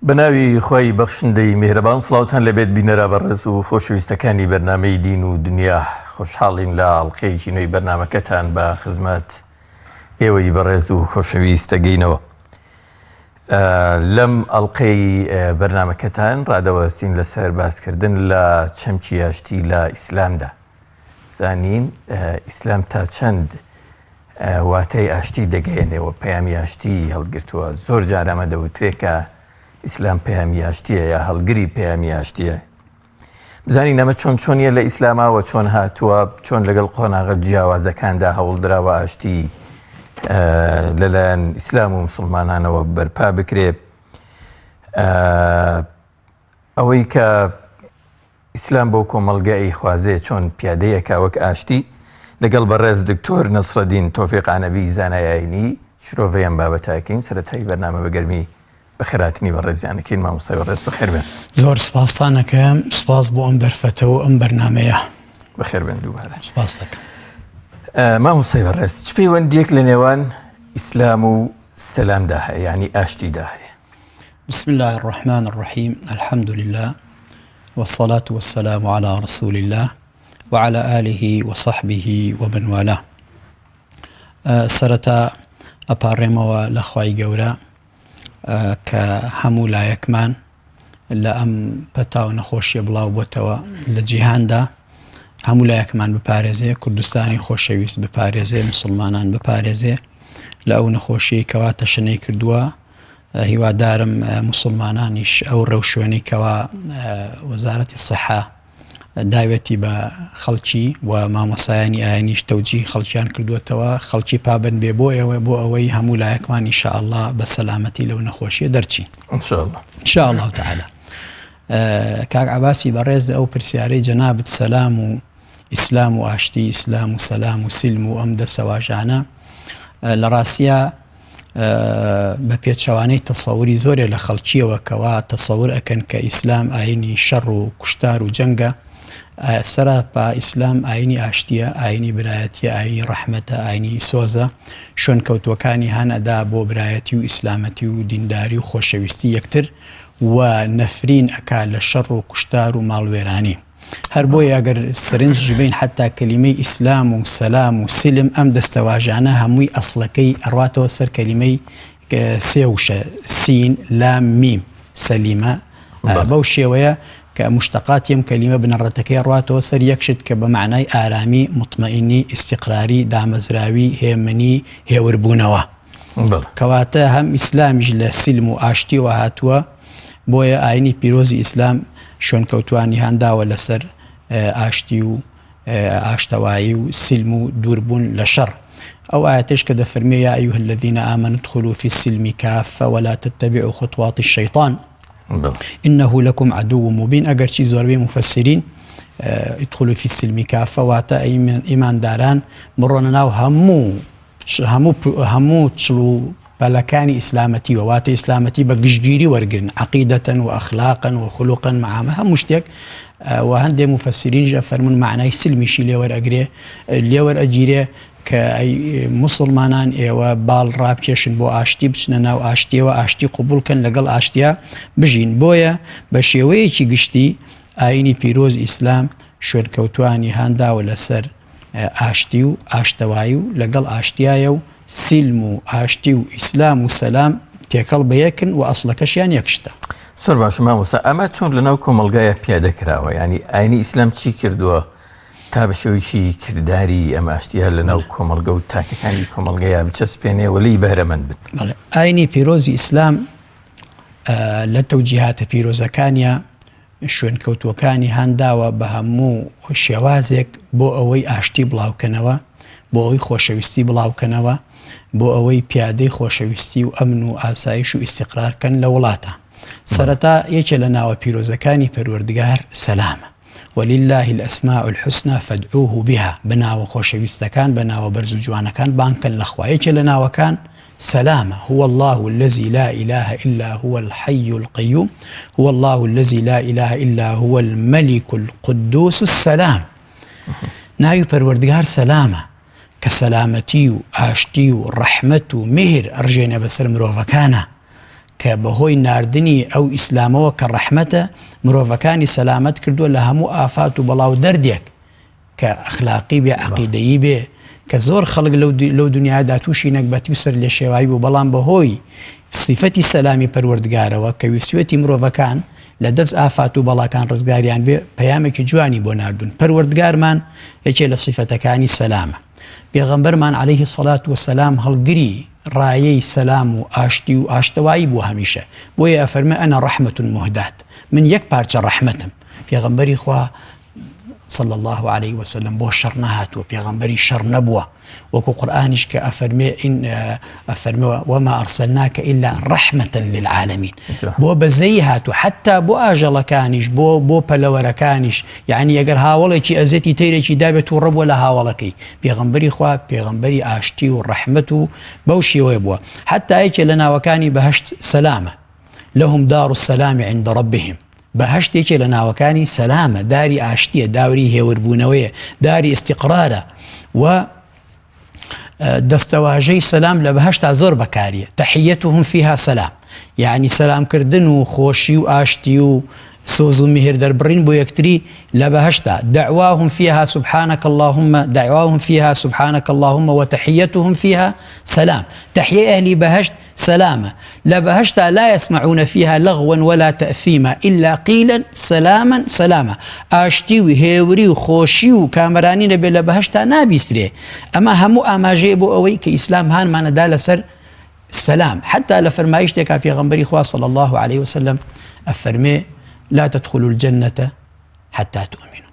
بە ناوی خوای بەخشندەی میهرەبان سڵاوتان لێبێت بینەرە بەڕێز و خۆشەویستەکانی بەرنامەی دین و دنیا خۆشحاڵین لە ئەڵقەیەکی نوێی بەرنامەکەتان بە خزمەت ئێوەی بەڕێز و خۆشەویست دەگەینەوە. لەم ئەڵلقەی بەرنمەکەتان ڕادەوەستین لەسەر باسکردن لە چەمکی ئاشتی لە ئیسلامدا زانین ئیسلام تا چەند واتای ئاشتی دەگەیەنێ و پەیامی ئاشتی هەڵگرتووە زۆر جار ئەمە دەوترێ کە ئیسلام پەیامی ئاشتیە یا هەڵگری پەیامی ئاشتیە بزانین ئەمە چۆن چۆنیە لە ئیسلاماوە چۆن هاتووە چۆن لەگەڵ قۆناغە جیاوازەکاندا هەوڵدراوە ئاشتی لەلایەن ئیسلام و مسلمانانەوە بەرپا بکرێ ئەوەی کە ئیسلام بۆ کۆمەڵگە ئەیخوازێ چۆن پیادەی ئەکا وەک ئاشتی، لەگەڵ بەڕێز دکتۆر نەسرەدین تۆفیق عەنەبی زانای ئاینی شرۆڤەی ئەم بابەتە ئەکەین، سەرەتای بەرنامە بە گەرمی بەخێرهاتنی بەڕێزیان ئەکەین، مامۆستای بەڕێز بەخێر بێن. زۆر سپاستان ئەکەم، سپاس بۆ ئەم دەرفەتە و ئەم بەرنامەیە. بەخێر بێن دووبارە. سپاس دەکەم. مامۆستای بەڕێز چ پەیوەندییەک لە نێوان ئیسلام و سەلامدا هەیە یانی ئاشتیدا هەیە؟ بسم اللە الرحمن الرحیم الحمد للە والصلاة والسلام علی رسول اللە وعلى آله وصحبه ومن والاه سەرەتا ئەپاڕێمەوە لە خوای گەورە کە هەموو لایەکمان لە ئەم پەتا و نەخۆشیە بڵاو بۆتەوە لە جیهاندا هەموو لایەکمان بپارێزێ کوردستانی خۆشەویست بپارێزێ مسلمانان بپارێزێ لە ئەو نەخۆشیەی کەوا تەشەنەی کردووە هیوادارم موسڵمانانیش ئەو ڕێوشوێنەی کەوا وەزارەتی سەحە داوێتی بە خەڵکی و مامۆسایانی ئاینیش تەوجی خەڵکیان کردوێتەوە خەڵکی پابند بێ بۆ ئێوە بۆ ئەوەی هەموو لایەکمان ئینشاءاللە بە سەلامەتی لەو نەخۆشیە دەرچین إن شاء الله تعالی کاک عباسی بەڕێز ئەو پرسیارەی جەنابت سەلام و ئیسلام و ئاشتی ئیسلام و سەلام و سلم و ئەم دەسەواژانە لە ڕاستە بە پێچەوانەی تەسەوری زۆرێ لە خەڵکیەوە کەوا تەسەور ئەکەن کە ئیسلام ئاینی شەڕ و کوشتار و جەنگە سەراپا ئیسلام ئاینی ئاشتیە ئاینی برایەتیە ئاینی ڕەحمەتە ئاینی سۆزە شوێن کەوتوەکانی هان ئەدا بۆ برایەتی و ئیسلامەتی و دینداری و خۆشەویستی یەکتر و نەفرین ئەکا لە شەڕ و کوشتار و ماڵوێرانی. هەر بۆیە ئەگەر سەرنجیش بەین حەتا کەلیمەی ئیسلام و سەلام و سلم ئەم دەستەواژانە هەمووی ئەسڵەکەی ئەڕواتەوە سەر کەلیمەی سێ وشە سین لام میم سەلیمە بەو شێوەیە کە مشتقاتی ئەم کەلیمە بنەڕەتەکەی ڕاتەوە سەر یەک شت کە بە معنای ئارامی مطمئنی ئیستیقراری دامەزراوی هێمنی هێوربوونەوە کەواتە هەم ئیسلامیش لە سلم و ئاشتیەوە هاتووە بۆیە ئاینی پیرۆزی ئیسلام شوێنکەوتوانی هانداوە لەسەر ئاشتی و ئاشتەوایی و سلم و دووربوون لە شەڕ ئەو ئاەتش کە دەفەرمێ یا أيها الذين آمنوا ادخلوا في السلم كافة ولا تتبعوا خطوات الشيطان إنه لكم عدو مبين ئەگەرچی زۆربەی مفسرین ادخلوا في السلم كافة واتە ئیمانداران بڕۆنە ناو هەموو هەموو هەموو چڵ و پەلەکانی ئیسلامەتیوە واتە ئیسلامەتی بە گشتگیری وەرگرن عەقیدەتەن و ئەخلاقەن و خولوقەن معامە هەموو شتێک و هەندێ موفەسیرینیش ئەفەرموون مەعنای سلمیشی لێ وەرئەگرێ لێ وەرئەگیرێ کە ئەی موسڵمانان ئێوە باڵ ڕابکێشن بۆ ئاشتی بچنە ناو ئاشتیەوە ئاشتی قبوڵ کەن لەگەڵ ئاشتیا بژین بۆیە بە شێوەیەکی گشتی ئاینی پیرۆز ئیسلام شوێنکەوتوانی هانداوە لەسەر ئاشتی و ئاشتەوایی و لەگەڵ ئاشتیایە و سیلم و ئاشتی و ئیسلام و سەلام تێکەڵ بە یەکن و ئەسڵەکەشیان یەک شتە. زۆر باشە مامۆستا ئەمە چۆن لەناو کۆمەڵگایە پیادە کراوە یانی ئاینی ئیسلام چی کردووە تا بە شێوەیەکی کرداری ئەم ئاشتیە لەناو کۆمەڵگە و تاکەکانی کۆمەڵگەیا بچەسپێنێ و لێی بەهرەمەند بن؟ بەڵێ ئاینی پیرۆزی ئیسلام لە تەوجیهاتە پیرۆزەکانیا شوێنکەوتووەکانی هانداوە بە هەموو شێوازێک بۆ ئەوەی ئاشتی بڵاوکەنەوە، بۆ ئەوەی خۆشەویستی بڵاوکەنەوە، بۆ ئەوەی پیادەی خۆشەویستی و ئەمن و ئاسایش و ئیستیقرار کەن لە وڵاتا. سەرەتا یەکێ لە ناوە پیرۆزەکانی پەروەردگار سەلامە. وللە الاسماء الحسنی فادعوه بها، بە ناوە خۆشەویستەکان، بە ناوە بەرز و جوانەکان بانگ کەن لە خوا. یەکێ لە ناوەکان سەلامە، هو اللە الذی لا الە الا هو الحی القیوم، هو اللە الذی لا الە الا هو الملک القدوس السلام. ناوی پەروەردگار سەلامە کە سەلامەتی و ئاشتی و ڕەحمەت و میهر ئەڕژێنێ بەسەر مرۆڤەکانا. کە بەهۆی ناردنی ئەو ئیسلامەوە کە ڕەحمەتە، مرۆڤەکانی سەلامەت کردووە لە هەموو ئافات و بەڵا و دەردێک، کە ئەخلاقی بێ، عەقیدەیی بێ، کە زۆر خەڵک لەو لەو دنیایەدا تووشی نەگبەتی و سەرلێشێواوی بوو، بەڵام بەهۆی سیفەتی سەلامی پەروەردگارەوە کە ویستویەتی مرۆڤەکان لە دەست ئافات و بەڵاکان ڕزگاریان بێ، پەیامێکی جوانی بۆ ناردوون. پەروەردگارمان یەکێ لە سیفەتەکانی سەلامە. پێغەمبەرمان علیه الصلوة والسلام هەڵگری ڕایەی سەلام و ئاشتی و ئاشتەوایی بووە هەمیشە، بۆیە ئەفەرمێ انا رحمە مهداة، من یەک پارچە ڕەحمەتم. پێغەمبەری خوا صلی اللە علیه وسلم بۆ شەڕ نەهاتووە، پێغەمبەری شەڕ نەبووە، وەکو قورئانیش کە ئەفەرمێ ئین ئەفەرمێ وما ارسلناک الا رحمة للعالمین بۆ بەزەیی هاتوو حتا بۆ ئاژەڵەکانیش بۆ بۆ پەلەوەرەکانیش یعنی ئەگەر هاوڵێکی ئەزێتی تەیرێکی دابێت تووڕە بووە لە هاوڵەکەی پێغەمبەری خوا پێغەمبەری ئاشتی و ڕەحمەت و بەو شێوەیە بووە حتا یەکێ لە ناوەکانی بەهشت سەلامە لهم دار السلام عند ربهم بەهەشت یەکێ لە ناوەکانی سەلامە، داری ئاشتیە، داوری هێوربوونەوەیە، داری ئیستیقرارە و دەستەواژەی سەلام لە بەهەشتا زۆر بەکاریە، تحیتهم فیها سلام، یعنی سەلامکردن و خۆشی و ئاشتی و سۆز و میهر دەربڕین بۆ یەکتری لە بەهەشتا، دعواهم فیها سبحانک اللهم دعواهم فیها سبحانک اللهم وتحیتهم فیها سلام، تحیەی ئەهلی بەهەشت سەلامە، لە بەهەشتا لا یسمعون فیها لغوا ولا تاثیما الا قیلا سلاما سلاما، ئاشتی و هێوری و خۆشی و کامەرانی نەبێ لە بەهەشتا نابیسترێ، ئەمە هەموو ئاماژەیە بۆ ئەوەی کە ئیسلام هانمانەدا لەسەر سەلام، حتا لە فەرمایشتێکا پێغەمبەری خوا صلی اللە علیه وسلم ئەفەرمێ لا تدخلوا الجنة حتى تؤمنوا.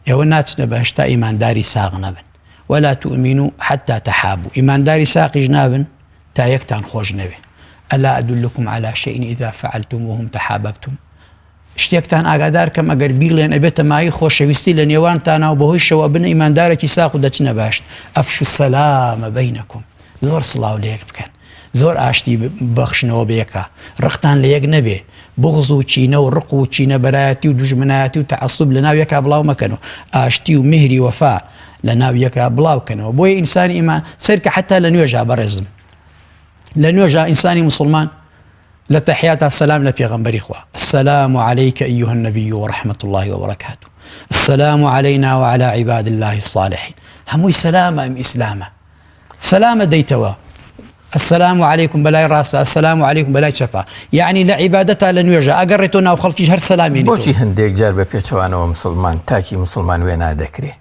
ئێوە ناچنە بەهەشت تا ئیمانداری ساغ نەبن، ولا تؤمنوا حتی تحابوا، ئیمانداری ساقیش نابن تا یەکتان خۆش نەوێ، الا ادلکم علی شیء اذا فعلتموهم تحاببتم، شتێکتان ئاگادار کەم ئەگەر بیڵێن ئەبێتە مایەی خۆشەویستی لە نێوانتانا و بەهۆی شەوە ئەبنە ئیماندارێکی ساق و دەچنە بەهەشت، افشوا السلام بینکم، زۆر سڵاو لە یەک بکەن. زۆر ئاشتی ببەخشنەوە بە یەکا، ڕقتان لە یەک نەبێ، بوغز و کینە و ڕق و کینە بەرایەتی و دوژمنایەتی و تەعەسوب لە ناو یەکا بڵاو مەکەنەوە، ئاشتی و میهری وەفا لە ناو یەکا بڵاو کەنەوە. بۆیە ئینسانی ئیمان سەیرکە حەتا لە نوێژا بەڕێزم لە نوێژا ئینسانی موسڵمان لە تەحیاتا سەلام لە پێغەمبەری خوا السلام علیک ایها النبی ورحمة الله وبرکاته السلام علینا وعلى عباد الله الصالحین هەمووی سەلامە ئەم ئیسلامە سەلامە دەیتەوە السلام علیکم بەلای ڕاستە السلام علیکم بەلای چەپە یعنی لە عیبادەتا لە نوێژە ئەگەڕێ تۆ ناو خەڵکیش هەر سەلامێنی بۆچی هەندێک جار بە پێچەوانەوە مسلمان تاکی مسلمان وێنا دەکرێ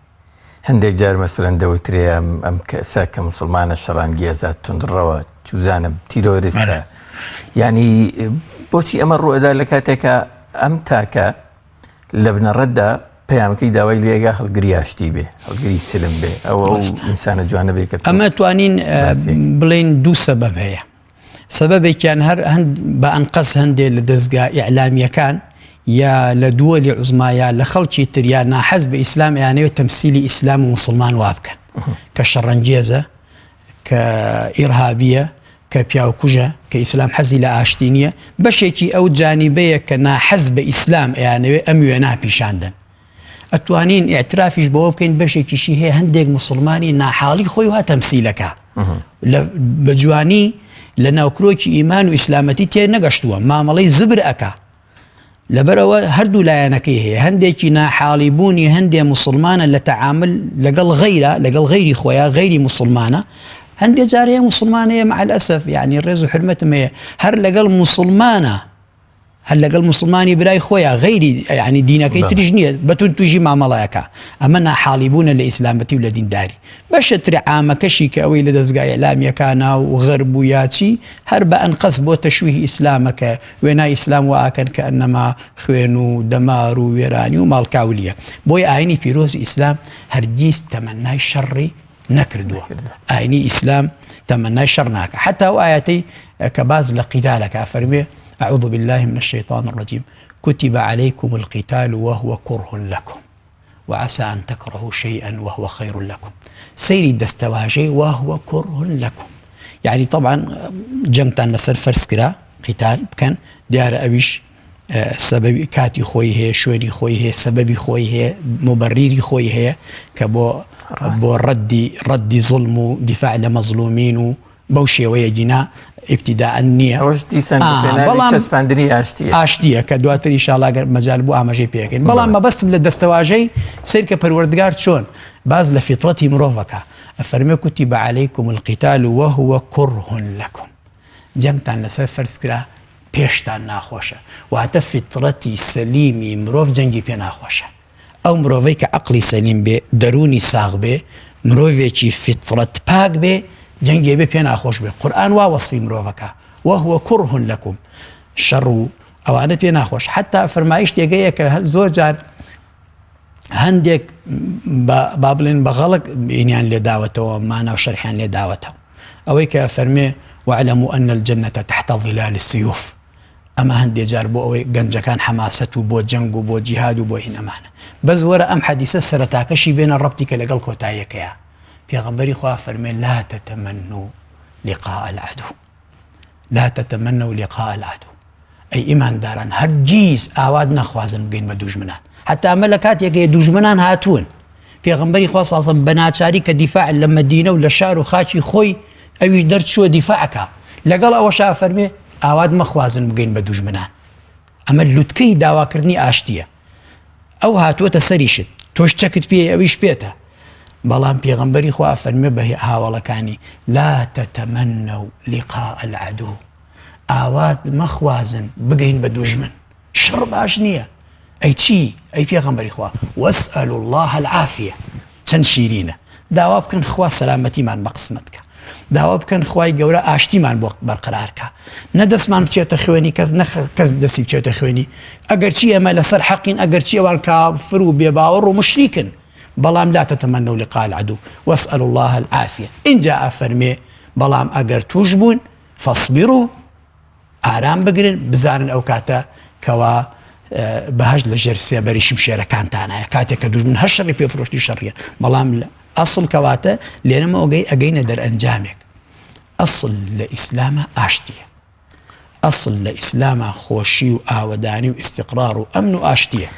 هەندێک جار مەسەلەن دەوترێ ئەم ئەم کەسە کە مسلمانە شەڕانگێزە توندڕەوە چوزانم تیرۆریستە یعنی بۆچی ئەمە ڕوئەدا لە کاتێکە ئەم تاکە لە بنەڕەتدا پەیامەکەی داوای لێگا هەڵگری ئاشتی بێ هەڵگری سلم بێ ئەوە ئەو ئینسانە جوانە بێ کە ئەمە توانین بڵێن دوو سەبەب هەیە سەبەبێکیان هەر هەند بە ئەنقەس هەندێ لە دەستگا ئیعلامیەکان یا لە دووەلی عوزما یا لە خەڵکی تر یا ناحەز بە ئیسلام ئەیانەوێت تەمسیلی ئیسلام و موسڵمان وا بکەن کە شەڕەنگێزە کە ئیرهابیە کە پیاوکوژە کە ئیسلام حەزی لە ئاشتی نییە بەشێکی ئەو جانیبەیە کە ناحەز بە ئیسلام ئەیانەوێت ئەم وێنا پیشان دەن ئەتوانین ئیعترافیش بەوە بکەین بەشێکیشی هەیە هەندێک موسڵمانی ناحاڵی خۆی وا تەمسیلەکە بە جوانی لە ناوکرۆکی ئیمان و ئیسلامەتی تێ نەگەشتووە مامەڵەی زبر ئەکا لەبەرئەوە هەردوو لایەنەکەی هەیە هەندێکی ناحاڵی بوونی هەندێ موسڵمانە لە تەعامل لەگەڵ غەیرە لەگەڵ غەیری خۆیان غەیری موسڵمانە هەندێ جارەیە موسڵمانەیە مع الأسف یعنی ڕێز و حرمەتم هەیە هەر لەگەڵ موسڵمانە هەر لەگەڵ موسڵمانی برای خۆیان غەیری یعنی دینەکەی تریش نییە بە توندتوژی مامەڵەیەکە ئەمە ناحاڵی بوونە لە ئیسلامەتی و لە دینداری بەشە تر عامەکەشی کە ئەوەی لە دەزگا ئیعلامیەکانا و غەرب و یاچی هەر بە ئەنقەست بۆ تەشویهی ئیسلامە کە وێنای ئیسلام وا ئەکەن کە ئەنەما خوێن و دەمار و وێرانی و ماڵکاولیە بۆیە ئاینی پیرۆزی ئیسلام هەرگیز تەمەنای شەڕی نەکردووە ئاینی ئیسلام تەمەنای شەڕ ناکە حتا ئەو ئاەتەی کە باز لە قیتالەکە فەرمێ أعوذ بالله من الشيطان الرجيم كتب عليكم القتال وهو كره لكم وعسى أن تكرهوا شيئا وهو خير لكم سەیری دەستەواژەی وهو كره لكم یعنی طبعا جەنگتان لەسەر فەرز کرا قیتال بکەن دیارە ئەویش سەبەبی کاتی خۆی هەیە شوێنی خۆی هەیە سەبەبی خۆی هەیە مبەریری خۆی هەیە کە بۆ بۆ ڕەدی ڕەدی زوڵم و دیفاع لە مەزلومین و بەو شێوەیە گینا. ئیبتیداء نییە. ئەوەش دیسان لە پێناوی بەڵام چەسپاندنی ئاشتییە. ئاشتییە کە دواتر ئیشاڵا گەر مەجال بوو ئاماژەی پێ ئەکەین. بەڵام مەبەستم لە دەستەواژەی سەیرکە پەروەردگار چۆن باس لە فیتڕەتی مرۆڤ ئەکا ئەفەرمێ کتب علیکم القتال وهو کره لکم جەنگتان لەسەر فەرز کرا پێشتان ناخۆشە واتە فیتڕەتی سەلیمی مرۆڤ جەنگی پێ ناخۆشە. ئەو مرۆڤەی کە عەقڵی سەلیم بێ، دەروونی ساغ بێ، مرۆڤێکی فیتڕەت پاک بێ، جەنگی ئەبێ پێ ناخۆش بێ، قورئان وا وەسفی مرۆڤ ئەکا، وهو کره لکم، شەڕ و ئەوانە پێ ناخۆش، حەتا فەرمایشتێک هەیە کە زۆر جار هەندێک با بڵێن بە غەڵک ئینیان لێ داوەتەوە، مانا و شەرحیان لێ داوەتەوە، ئەوەی کە فەرمێ واعلموا ان الجنة تحت ظلال السیوف. ئەمە هەندێ جار بۆ ئەوەی گەنجەکان حەماسەت و بۆ جەنگ و بۆ جیهاد و بۆ هین ئەمانە بەس وەرە ئەم حەدیسە سەرەتاکەشی بێنە ڕەبتی کە لەگەڵ کۆتاییەکەیا پێغەمبەری خوا فەرمێ لا تتمنوا لقاء العدو لا تتمنوا لقاء العدو ئەی ئیمانداران هەرگیز ئاوات نەخوازن بگەین بە دوژمنان حتا ئەمە لە کاتێکەیە دوژمنان هاتوون پێغەمبەری خوا سازم بە ناچاری کە دیفاع لە مەدینە و لە شار و خاکی خۆی ئەویش دەرچووە دیفاعکە لەگەڵ ئەوەشا فەرمێ ئاوات مەخوازن بگەین بە دوژمنان. ئەمە لوتکەی داواکردنی ئاشتییە. ئەو هاتووەتە سەریشت، تۆش چەکت پێیە ئەویش پێتە. بەڵام پێغەمبەری خوا ئەفەرموێ بە هاوەڵەکانی، لا تتمنوا لقاء العدو، ئاوات مەخوازن بگەین بە دوژمن. شەڕ باش نییە. ئەی چی؟ ئەی پێغەمبەری خوا، واسألوا اللە العافیە. چەند شیرینە داوا بکەن خوا سەلامەتیمان بە قسمەت کە داوا بکەن خوای گەورە ئاشتیمان بۆ بەرقەرار کە نە دەستمان بچێتە خوێنی کەس نە کەس دەستی بچێتە خوێنی ئەگەرچی ئێمە لەسەر حەقین ئەگەرچی ئەوان کافر و بێباوەڕ و مشریکن بەڵام لا تتمنوا لقاء العدو واسألوا الله العافية ئینجا ئەفەرمێ بەڵام ئەگەر توش بوون فاصبروا ئارام بگرن بزانن ئەو کاتە کەوا بەهەشت لە ژێر سێبەری شمشێرەکانتانایە کاتێک کە دوژمن هەر شەڕی پێ فرۆشتی شەڕیە بەڵام لە ئەسڵ کەواتە لێرەمەوەگەی ئەگەینە دەرئەنجامێک ئەسڵ لە ئیسلامە ئاشتیە ئەسڵ لە ئیسلامە خۆشی و ئاوەدانی و ئیستیقرار و ئەمن و ئاشتیە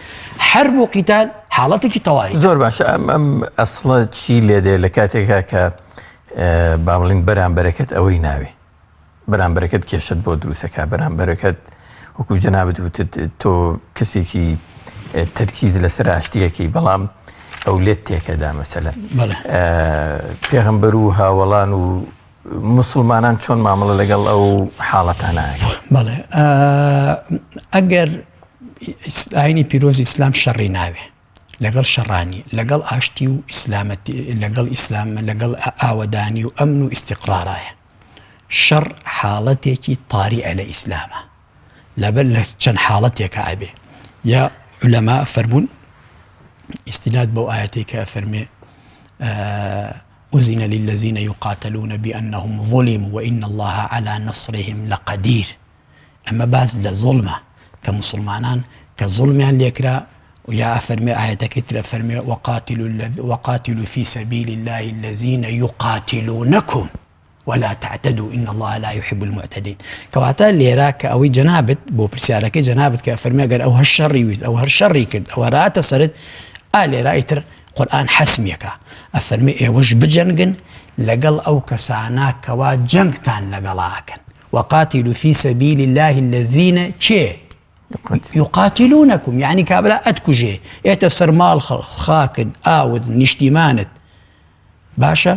حرب و قیتال حاڵەتێکی تەواری زۆر باشە ئەم ئەم ئەسڵە چی لێدێ لە کاتێکا کە با بڵین بەرامبەرەکەت ئەوەی ناوێ بەرامبەرەکەت کێشەت بۆ دروستەکە بەرامبەرەکەت وەکو جەنابت وتت تۆ کەسێکی تەرکیز لەسەر ئاشتیەکەی بەڵام ئەو لێت تێکەدا مەسەلەن پێغەمبەر و هاوەڵان و مسلمانان چۆن مامەڵە لەگەڵ ئەو حاڵەتانە بەڵێ ئەگەر ئاینی پیرۆزی ئیسلام شەڕی ناوێ لەگەڵ شەڕانی لەگەڵ ئاشتی و ئیسلامەتی لەگەڵ ئیسلام لەگەڵ ئاوەدانی و ئەمن و ئیستیقرارایە شەڕ حاڵەتێکی تاریئە لە ئیسلامە لەبەر لە چەند حاڵەتێکە ئەبێ یا علەما فەرمونون ئیستناد بەو ئاەتەی کە فەرمێ أذن للذين يقاتلون بأنهم ظلموا وإن الله على نصرهم لقدير ئەمە باس لە زوڵمە کە موسڵمانان کە زوڵمیان لێکرا و یا ئەفەرمێ ئایەتەکەی تر ئەفەرمێ وقاتلوا وقاتلوا في سبيل الله الذين يقاتلونكم ولا تعتدوا إن الله لا يحب المعتدين کەواتە لێرە کە ئەوەی جەنابت بۆ پرسیارەکەی جەنابت کە فەرمی ئەگەر ئەو هەر شەڕی ویست ئەو هەر شەڕی کرد ئەو هەراتە سەرت ئا لێرە ئیتر قورئان حەسمیەکە ئەفەرمێ ئێوەش بجەنگن لەگەڵ ئەو کەسانە کەوا جەنگتان لەگەڵا ئەکەن وقاتلوا فی سبیل اللە الذین کێ یقاتلونکم یعنی کابرا ئەتکوژێ ئێتە سەر ماڵ خاکت ئاوت نیشتیمانت باشە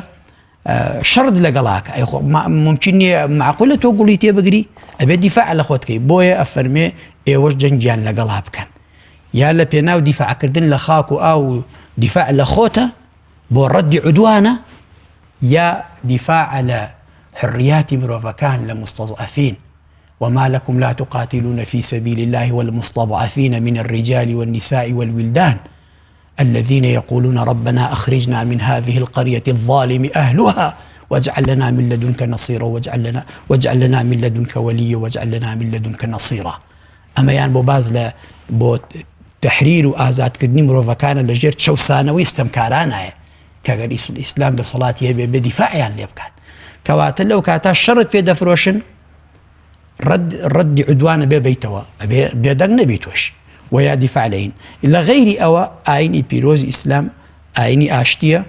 شەڕت لەگەڵاکە ئەی خۆ ممکن نییە معقولە تۆ گوڵی تێ بگری ئەبێت دیفاع لە خۆت کەی بۆیە ئەفەرمێ ئێوەش جەنگیان لەگەڵا بکەن یا لە پێناو دیفاعکردن لە خاک و ئاو و دیفاع لە خۆتە بۆ ڕەدی عدوانە یا دیفاعە لە حڕیاتی مرۆڤەکان لە مستضعفین وما لكم لا تقاتلون في سبيل الله والمستضعفين من الرجال والنساء والولدان الذين يقولون ربنا أخرجنا من هذه القرية الظالم أهلها واجعل لنا من لدنك نصيرا واجعل لنا واجعل لنا من لدنك وليا واجعل لنا من لدنك نصيرا ئەمەیان بۆ باز لە بۆ تەحریر و ئازادکردنی مرۆڤەکانە لە ژێر چەوسانەوەی ستەمکارانایە کە گەر ئیسلام دەسەڵاتی هەبێ بێ دیفاعیان لێ بکات کەواتە لەو کاتا شەڕت پێ دەفرۆشن ڕەد ڕەدی عدوانە بێ بیتەوە ئەبێ بێدەنگ نەبی تۆش و یا دیفاع لەین لە غەیری ئەوە ئاینی پیرۆزی ئیسلام ئاینی ئاشتیە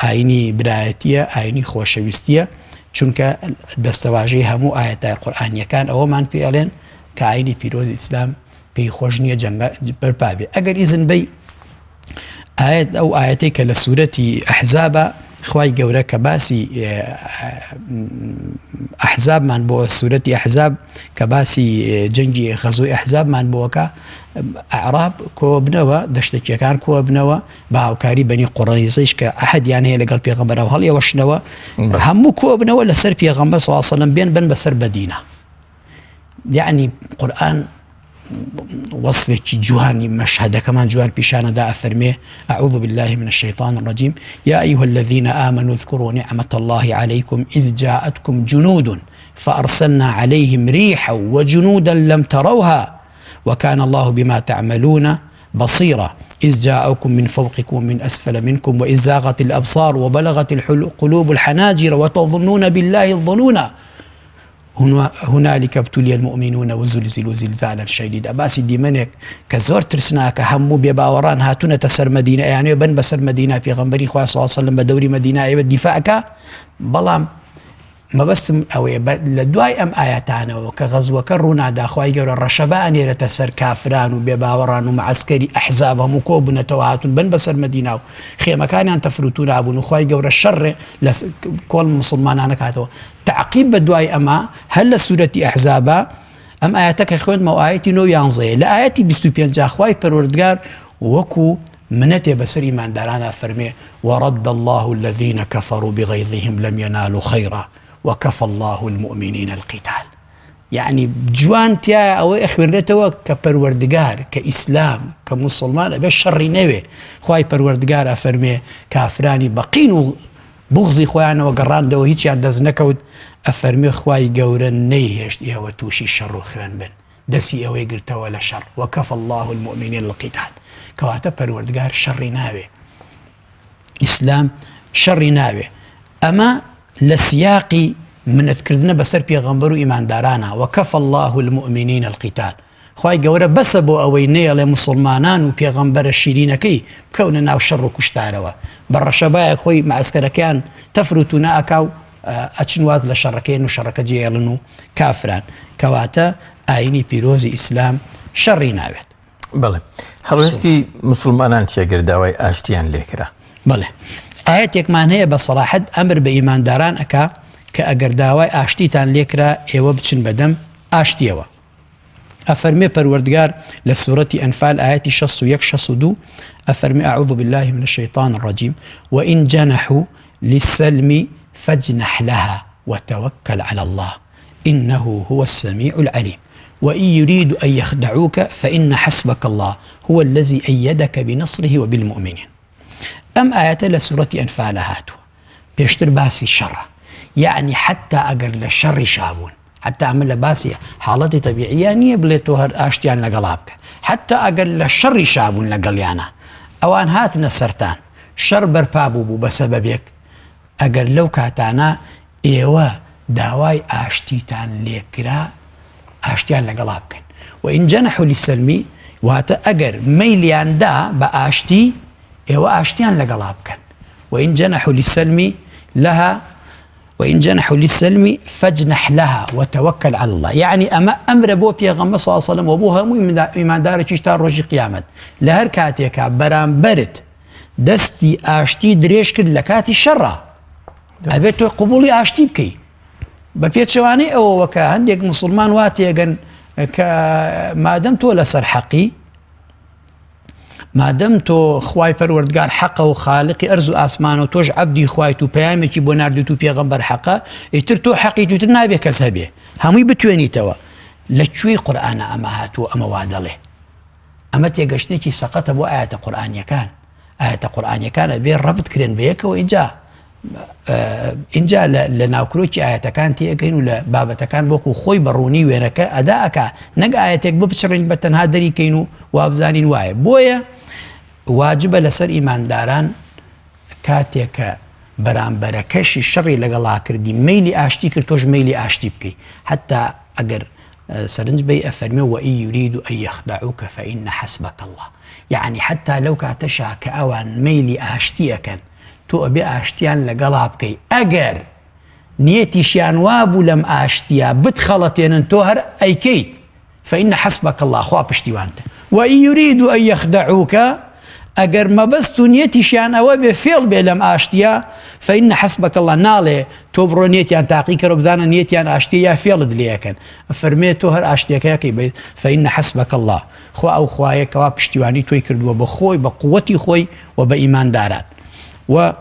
ئاینی برایەتیە ئاینی خۆشەویستیە. چونکە دەستەواژەی هەموو ئایەتە قورئانیەکان ئەوەمان پێ ئەڵێن کە ئاینی پیرۆزی ئیسلام پێی خۆش نییە جەنگە بەرپا بێ ئەگەر ئیزن بەی ئاەت ئەو ئاەتەی کە لە سوورەتی ئەحزابە خوای گەورە کە باسی ئەحزابمان بۆ سوورەتی ئەحزاب کە باسی جەنگی غەزوی ئەحزابمان بۆکە ئەعراب کۆبنەوە دەشتەکیەکان کۆبنەوە بە هاوکاری بەنی قوڕەیزەیش کە عەهدیان هەیە لەگەڵ پێغەمبەرەوە هەڵیەوەشنەوە هەموو کۆبنەوە لەسەر پێغەمبەر صلی الله علیه وسلم بێن بن بەسەر مەدینە یعنی قورئان وصفێکی جوانی مەشهدەکەمان جوان پیشانەدا ئەفەرمێ أعوذ بالله من الشيطان الرجيم يا أيها الذين آمنوا اذكروا نعمة الله عليكم إذ جاءتكم جنود فأرسلنا عليهم ريحا وجنودا لم تروها وكان الله بما تعملون بصيرا إذ جاءوكم من فوقكم ومن أسفل منكم وإذ زاغت الأبصار وبلغت القلوب الحناجر وتظنون بالله الظنون هنالك ابتلي المؤمنون وزلزلوا زلزالا شديدا باسی دیمەنێک کە زۆر ترسناکە هەموو بێباوەڕان هاتوونەتە سەر مەدینە ئەیانەوێ بن بەسەر مەدینە پێغەمبەری خوا صلی الله علیه وسلم بە دەوری مەدینە ئەیەوێت دیفاعکە بەڵام مەبەستم ئەوەیە لە دوای ئەم ئایەتانەوە کە غەزوەکە ڕوونادا خوای گەورە ڕەشەبا ئەنێرێتە سەر کافران و بێباوەڕان و معەسکەری ئەحزاب هەموو کۆ بوونەتەوە هاتوون بن بەسەر مەدینا و خێمەکانیان تەفروتونا بوون و خوای گەورە شەڕێ لە کۆڵ موسڵمانانە کاتەوە تەعقیب بە دوای ئەمە هەر لە سورەتی ئەحزابا ئەم ئایەتە کە خوێندمەوە ئایەتی نۆ یانزەیە لە ئایەتی 25 خوای پەروەردگار وەکو منەتێ بەسەر ئیماندارانا فەرمێ، ورد اللە الذین کفروا بغیظهم لم ینالوا خیرا وکفی اللە المومنین القتال. یەعنی جوان تیایە ئەوەی ئەخوێنرێتەوە کە پەروەردگار کە ئیسلام کە موسڵمان ئەبێ شەڕی نەوێ خوای پەروەردگار ئەفەرمێ کافرانی بە قین و بوغزی خۆیانەوە گەڕاندەوە هیچیان دەست نەکەوت ئەفەرمێ خوای گەورە نەیهێشت ئێوە تووشی شەڕ و خوێن بن دەسی ئێوەی گرتەوە لە شەڕ، وکفی اللە المومنین القتال، کەواتە پەروەردگار شەڕی ناوێ، ئیسلام شەڕی ناوێ، ئەمە لە سیاقی منەتکردنە بەسەر پێغەمبەر و ئیماندارانە، وکفی اللە المومنین القتال، خوای گەورە بەسە بۆ ئەوەی نەیەڵێ موسڵمانان و پێغەمبەرە شیرینەکەی بکەونە ناو شەڕ و کوشتارەوە، بە ڕەشەبایەک خۆی مەعسکەرەکەیان تەفر و تونا ئەکا و ئەچن واز لە شەڕەکەیەن و شەڕەکە جێیەڵن و کافران کەواتە ئاینی پیرۆزی ئیسلام شەڕی ناوێت. بەڵێ هەڵوێستی مسلمانان چیە گەر داوای ئاشتیان لێکرا؟ بەڵێ ئاەتێکمان هەیە بە سەراحەت ئەمر بە ئیمانداران ئەکا کە ئەگەر داوای ئاشتیتان لێکرا ئێوە بچن بەدەم ئاشتیەوە. ئەفەرمێ پەروەردگار لە سورەتی ئەنفال ئایەتی 61 62 ئەفەرمێ اعوذ بالله من الشیطان الرجیم وان جنحوا للسلم فاجنح لها وتوکل علی الله انه هو السمیع العلیم وان يريدوا ان يخدعوك فان حسبك الله هو الذي أيدك بنصره وبالمؤمنين ئەم ئایەتە لە سورەتی ئەنفالە هاتووە پێشتر باسی شەڕە یعنی حتا ئەگەر لە شەڕی شابوون حتا ئەمە لە باسی حاڵەتی تەبیعیە نییە بڵێ تۆ هەر ئاشتیان لەگەڵا بکە حتا ئەگەر لە شەڕی شابوون لەگەڵیانە ئەوان هاتنە سەرتان شەڕ بەرپا بوو بوو بە سەبەبێک ئەگەر لەو کاتانە ئێوە داوای ئاشتیتان لێکرا ئاشتیان لەگەڵا بکەن وإن جنحوا للسلم واتە ئەگەر مەیلیان دا بە ئاشتی ئێوە ئاشتیان لەگەڵا بکەن وإن جنحوا للسلم لها وإن جنحوا للسلم فاجنح لها وتوکل علی اللە یەعنی ئەمە ئەمرە بۆ پێغەمبەر صلی اللە علیه وسلم و بۆ هەموو ئیماندارێکیش تا ڕۆژی قیامەت لە هەر کاتێکا بەرامبەرت دەستی ئاشتی درێژ کرد لە کاتی شەڕا ئەبێت تۆ قبوڵی ئاشتی بکەی بە پێچەوانەی ئەوەوە کە هەندێک مسلمان وا تێگەن کە مادەم تۆ لەسەر حەقی مادەم تۆ خوای پەروەردگار حەقە و خالقی ئەرز و ئاسمانە و تۆش عەبدی خوایت و پەیامێکی بۆ ناردویت و پێغەمبەر حەقە ئیتر تۆ حەقیت و تر نابێ کەس هەبێ هەمووی بتوێنیتەوە لە کوێی قورئانە ئەمە هاتووە ئەمە وا دەڵێ ئەمە تێگەشتنێکی سەقەتە بۆ ئاەتە قورئانیەکان ئاەتە قورئانیەکان ئەبێ ڕەبت کرێن بە یەکەوە ئینجا ئینجا لە ناوکرۆکی ئاەتەکان تێگەین و لە بابەتەکان وەکو خۆی بەڕوونی وێنەکە ئەدا ئەک نەک ئاەتێک بپچڕین بە تەنها دەریکەین و وابزانین وایە بۆیە واجبە لەسەر ئیمانداران کاتێک کە بەرامبەرەکەشی شەڕی لەگەڵا کردی مەیلی ئاشتی کرد تۆش مەیلی ئاشتی بکەی حتا ئەگەر سەرنج بەی ئەفەرمێ وإن يريدوا أن يخدعوك فإن حسبك الله یعنی حتا لەو کاتەشا کە ئەوان مەیلی ئاشتی ئەکەن تۆ ئەبێ ئاشتیان لەگەڵا بکەی ئەگەر نیەتیشیان وابوو لەم ئاشتیە بتخەڵەتێنن تۆ هەر ئەیکەیت فإن حسبک اللە خوا پشتیوانتە وإن یریدوا أن یخدعوک ئەگەر مەبەست و نیەتیشیان ئەوە بێ فێڵ بێ لەم ئاشتیە فإن حسبک اللە ناڵێ تۆ بڕۆ نیەتیان تاقی کەرەوە بزانە نیەتیان ئاشتیە یا فێڵت لێ ئەکەن ئەفەرمێ تۆ هەر ئاشتیەکەیەکەی بێت فإن حسبک اللە خوا ئەو خوایە کەوا پشتیوانی تۆی کردووە بە خۆی بە قوەتی خۆی و بە ئیمانداران و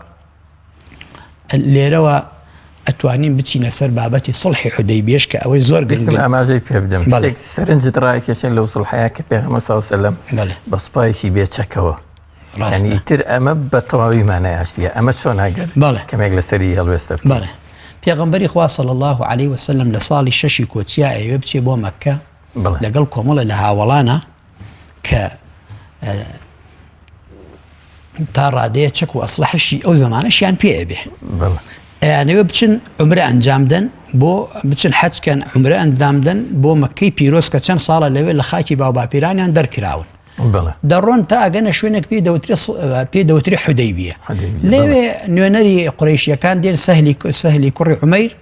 لێرەوە ئەتوانین بچینە سەر بابەتی سڵحی حودەیبیەش کە ئەوەی زۆر گرنگە ئاماژەی پێ بدەم شتێک سەرنجت ڕاکێشێن لەو سڵحەیە کە پێغەمبەر صلی الله علیه وسلم بە سوپایەکی بێ چەکەوە ڕاستە ئیتر ئەمە بە تەواوی مانای ئاشتیە ئەمە چۆن ئەگەر بەڵێ کەمێک لەسەری هەڵوێستە بکەین. بەڵێ پێغەمبەری خوا صلی الله علیه وسلم لە ساڵی شەشی کۆچیا ئەیەوێ بچێ بۆ مەککە لەگەڵ کۆمەڵە لە هاوەڵانە کە تا ڕادەیە چەک و ئەسلحەشی ئەو زمانەشیان پێ ئەبێ ئەیانەوێ بچن عمرە ئەنجام دەن بۆ بچن حەجکەن عمرە ئەندام دەن بۆ مەکەی پیرۆز کە چەند ساڵە لەوێ لە خاکی باوباپیرانیان دەرکراون دەڕۆن تا ئەگەنە شوێنێک پێی دەوترێ پێی دەوترێ حودەیبیە لەوێ نوێنەری قورەیشیەکان دێن سەهلی سەهلی کوڕی عومەیر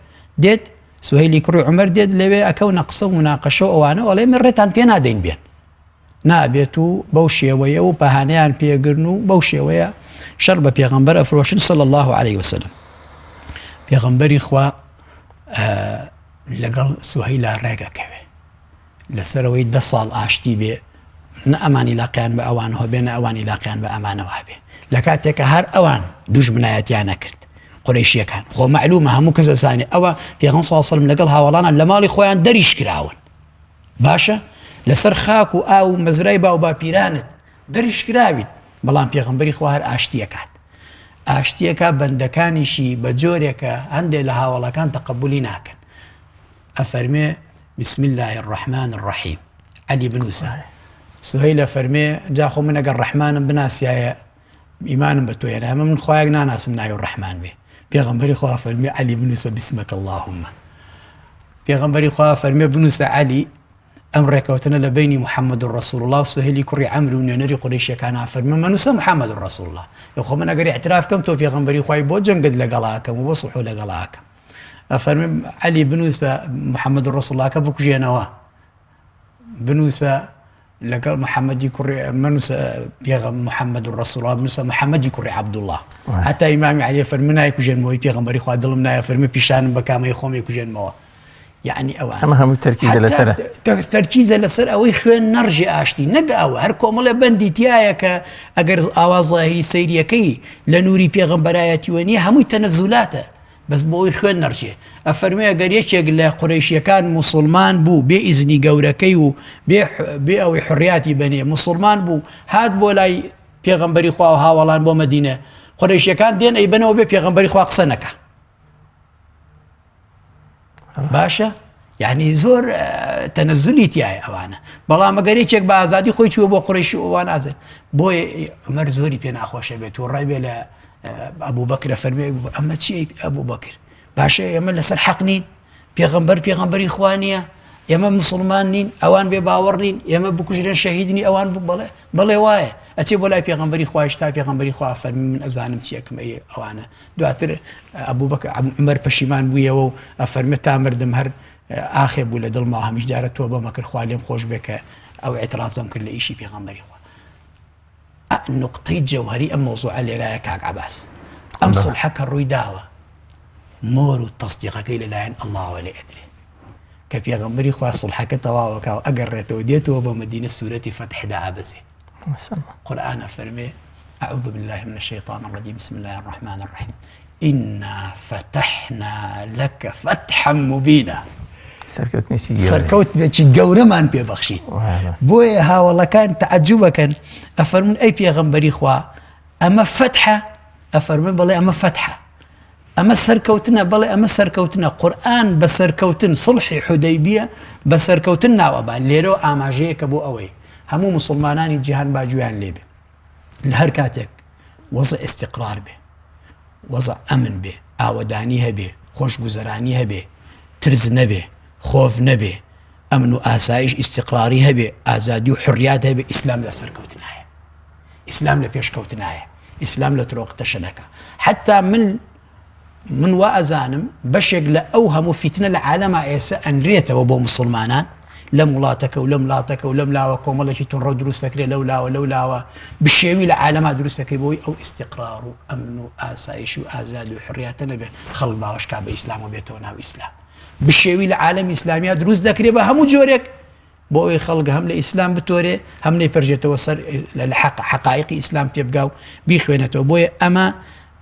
دێت سوهیلی کوڕی عومەر دێت لەوێ ئەکەونە قسە و مناقەشە و ئەوانە ئەڵێ من ڕێتان پێ نادەین بێن نابێت و بەو شێوەیە و بەهانەیان پێگرن و بەو شێوەیە شەڕ بە پێغەمبەر ئەفرۆشن صلی الله علیه وسلم پێغەمبەری خوا لەگەڵ سوهیلا ڕێگەکەوێ لەسەرەوەی دە ساڵ ئاشتی بێ نە ئەمان ئیلاقیان بە ئەوانەوە بێ نە ئەوان ئیلاقیان بە ئەمانەوە هەبێ لە کاتێکە هەر ئەوان دوژمنایەتیان نەکرد قورەیشیەکان خۆ مەعلومە هەموو کەس ئەزانێ ئەوە پێغەمبەر صلی الله علیه و سلم لەگەڵ هاوەڵانە لە ماڵی خۆیان دەریش کراون باشە لەسەر خاک و ئاو و مەزرای باو باپیرانت دەریش کراویت بەڵام پێغەمبەری خوا هەر ئاشتیەکات ئاشتیەکە بەندەکانیشی بە جۆرێکە هەندێک لە هاوەڵەکان تەقبولی ناکەن ئەفەرمێ بسم اللە الرحمن الرحیم عەلی بنووسە سهیل ئەفەرمێ جا خۆ من ئەگەر ڕەحمانم بناسیایە ئیمانم بە تۆ هێنا ئەمە من خوایەک ناناسم ناوی ڕەحمان بێ پێغەمبەری خوا فەرمی عەلی بنووسە بسمەکە اللهم پێغەمبەری خوا فەرمێ بنووسە عەلی ئەم ڕێکەوتنە لە بینی محەممەد ڕسول الله و سهیلی کوڕی عەمر و نوێنەری قورەیشیەکان فەرمە مەنووسە محەممەد ڕسول الله یخۆ من ئەگەر اعتراف کەم تۆ پێغەمبەری خوای بۆ جەنگت لەگەڵاکەم و بۆ سڵح لەگەڵاکەم ئەفەرمێ عەلی بنووسە محەممەد ڕسوڵاکە بکوژێنەوە بنووسە لەگەڵ محەممەدی کوڕی منوسە پێغەم محەممەد ڕسوڵا بنووسە محەممەدی کوڕی عەبدوڵڵا هەتا ئیمامی عەلی فەرمی نایکوژێنمەوەی پێغەمبەری خوا دڵم نایە فەرمی پیشانم بە کامەی خۆمی کوژێنمەوە یعنی ئەوە ئەمە هەموو تەرکیزە لەسەر تەرکیزە لەسەر ئەوەی خوێن نەڕژی ئاشتی نەک ئەوە هەر کۆمەڵێ بەندی تایە کە ئەگەر ئاوا ظاهری سەیریەکەی لە نوری پێغەمبەرایەتیوە نییە هەمووی تەنەزولاتە بەس بۆ ئەوەی خوێن نەڕژێ. ئەفەرموێ ئەگەر یەکێک لە قورەیشیەکان موسوڵمان بوو بێ ئیزنی گەورەکەی و بێ بێ ئەوەی حڕیاتی بەنێ موسوڵمان بوو هات بۆ لای پێغەمبەری خوا و هاوەڵان بۆ مەدینە قورەیشیەکان دێن ئەیبەنەوە بێ پێغەمبەری خوا قسە نەکا. باشە یعنی زۆر تەنەزولی تایە ئەوانە بەڵام ئەگەر یەکێک بە ئازادی خۆی چووە بۆ قڕیش ئەوان ئازاد بۆیە عمەر زۆری پێ ناخۆشە بێت و ڕای بێ لە ئەبوو بەکرە فەرمێ ئەمە چی ئەبوو بەکر باشە ئێمە لەسەر حەق نین پێغەمبەر پێغەمبەری خوا نییە ئێمە مسلمان نین ئەوان بێ باوەڕ نین ئێمە بکوژرێن شەهیدنی ئەوان بوو بەڵێ بەڵێ وایە ئەچێ بۆ لای پێغەمبەری خوایش تا پێغەمبەری خوا فەرمی من ئەزانم چیەکەم ئەی ئەوانە دواتر ئەبوبەکر عومەر پەشیمان بوویەوە و ئەفەرمێ تا مردم هەر ئاخێ بوو لە دڵما هەمیش جارە تۆبەمە کرد خوا لێم خۆش بێ کە ئەو ئیعترازەم کرد لە ئیشی پێغەمبەری خوا. نوقتەی جەوهەری ئەم مەوزوعە لێرایە کاک عەباس ئەم سوڵحە کە ڕووی داوە مۆر و تەسدیقەکەی لەلایەن ئەڵڵاوە لێ ئەدرێ کە پێغەمبەری خوا سوڵحەکە تەواوەکە و ئەگەڕێتەوە دێتەوە بۆ مەدینە سوورەتی فەتح دائەبەزێ قورآن ئەفەرمێ أعوذ بالله من الشيطان الرجيم بسم الله الرحمن الرحيم إنا فتحنا لك فتحا مبينا سەرکەوتنێکی گەورەمان پێ بەخشیت بۆیە هاوەڵەکان تەعجوبەکەن ئەفەرمون ئەی پێغەمبەری خوا ئەمە فەتحە ئەفەرمن بەڵێ ئەمە فەتحە ئەمە سەرکەوتنە بەڵێ ئەمە سەرکەوتنە قورئان بە سەرکەوتن سوڵحی حودەیبیە بە سەرکەوتن ناوئەبا لێرەوە ئاماژەیەکە بۆ ئەوەی هەموو موسڵمانانی جیهان با گوێیان لێ بێ لە هەر کاتێک وەزع ئیستیقرار بێ وەزع ئەمن بێ ئاوەدانی هەبێ خۆشگوزەرانی هەبێ ترس نەبێ خۆف نەبێ ئەمن و ئاسایش ئیستیقراری هەبێ ئازادی و حڕیات هەبێ ئیسلام لە سەرکەوتنایە ئیسلام لە پێشکەوتنایە ئیسلام لە ترۆق تەشەنەکە حتا من من وا ئەزانم بەشێک لە ئەو هەموو فیتنە لە عالەما ئێسە ئەنرێتەوە بۆ موسڵمانان لەم وڵاتەکە و لەم لاتەکە و لەم لاوە کۆمەڵێکی تونڕەو دروست دەکرێت لەو لاوە لەو لاوە بشێوی لە عالەما دروست دەکرێت بۆی ئەو ئیستیقرار و ئەمن و ئاسایش و ئازادی و حڕیاتە نەبێت خەڵک باوەش کا بە ئیسلام و بێتەوە ناو ئیسلام بشێوی لە عالەمی ئیسلامیا دروست دەکرێت بە هەموو جۆرێک بۆ ئەوەی خەڵک هەم لە ئیسلام بتۆرێ هەم نەیپەرژێتەوە سەر لە حەق حەقایقی ئیسلام تێبگا و بیخوێنێتەوە بۆیە ئەمە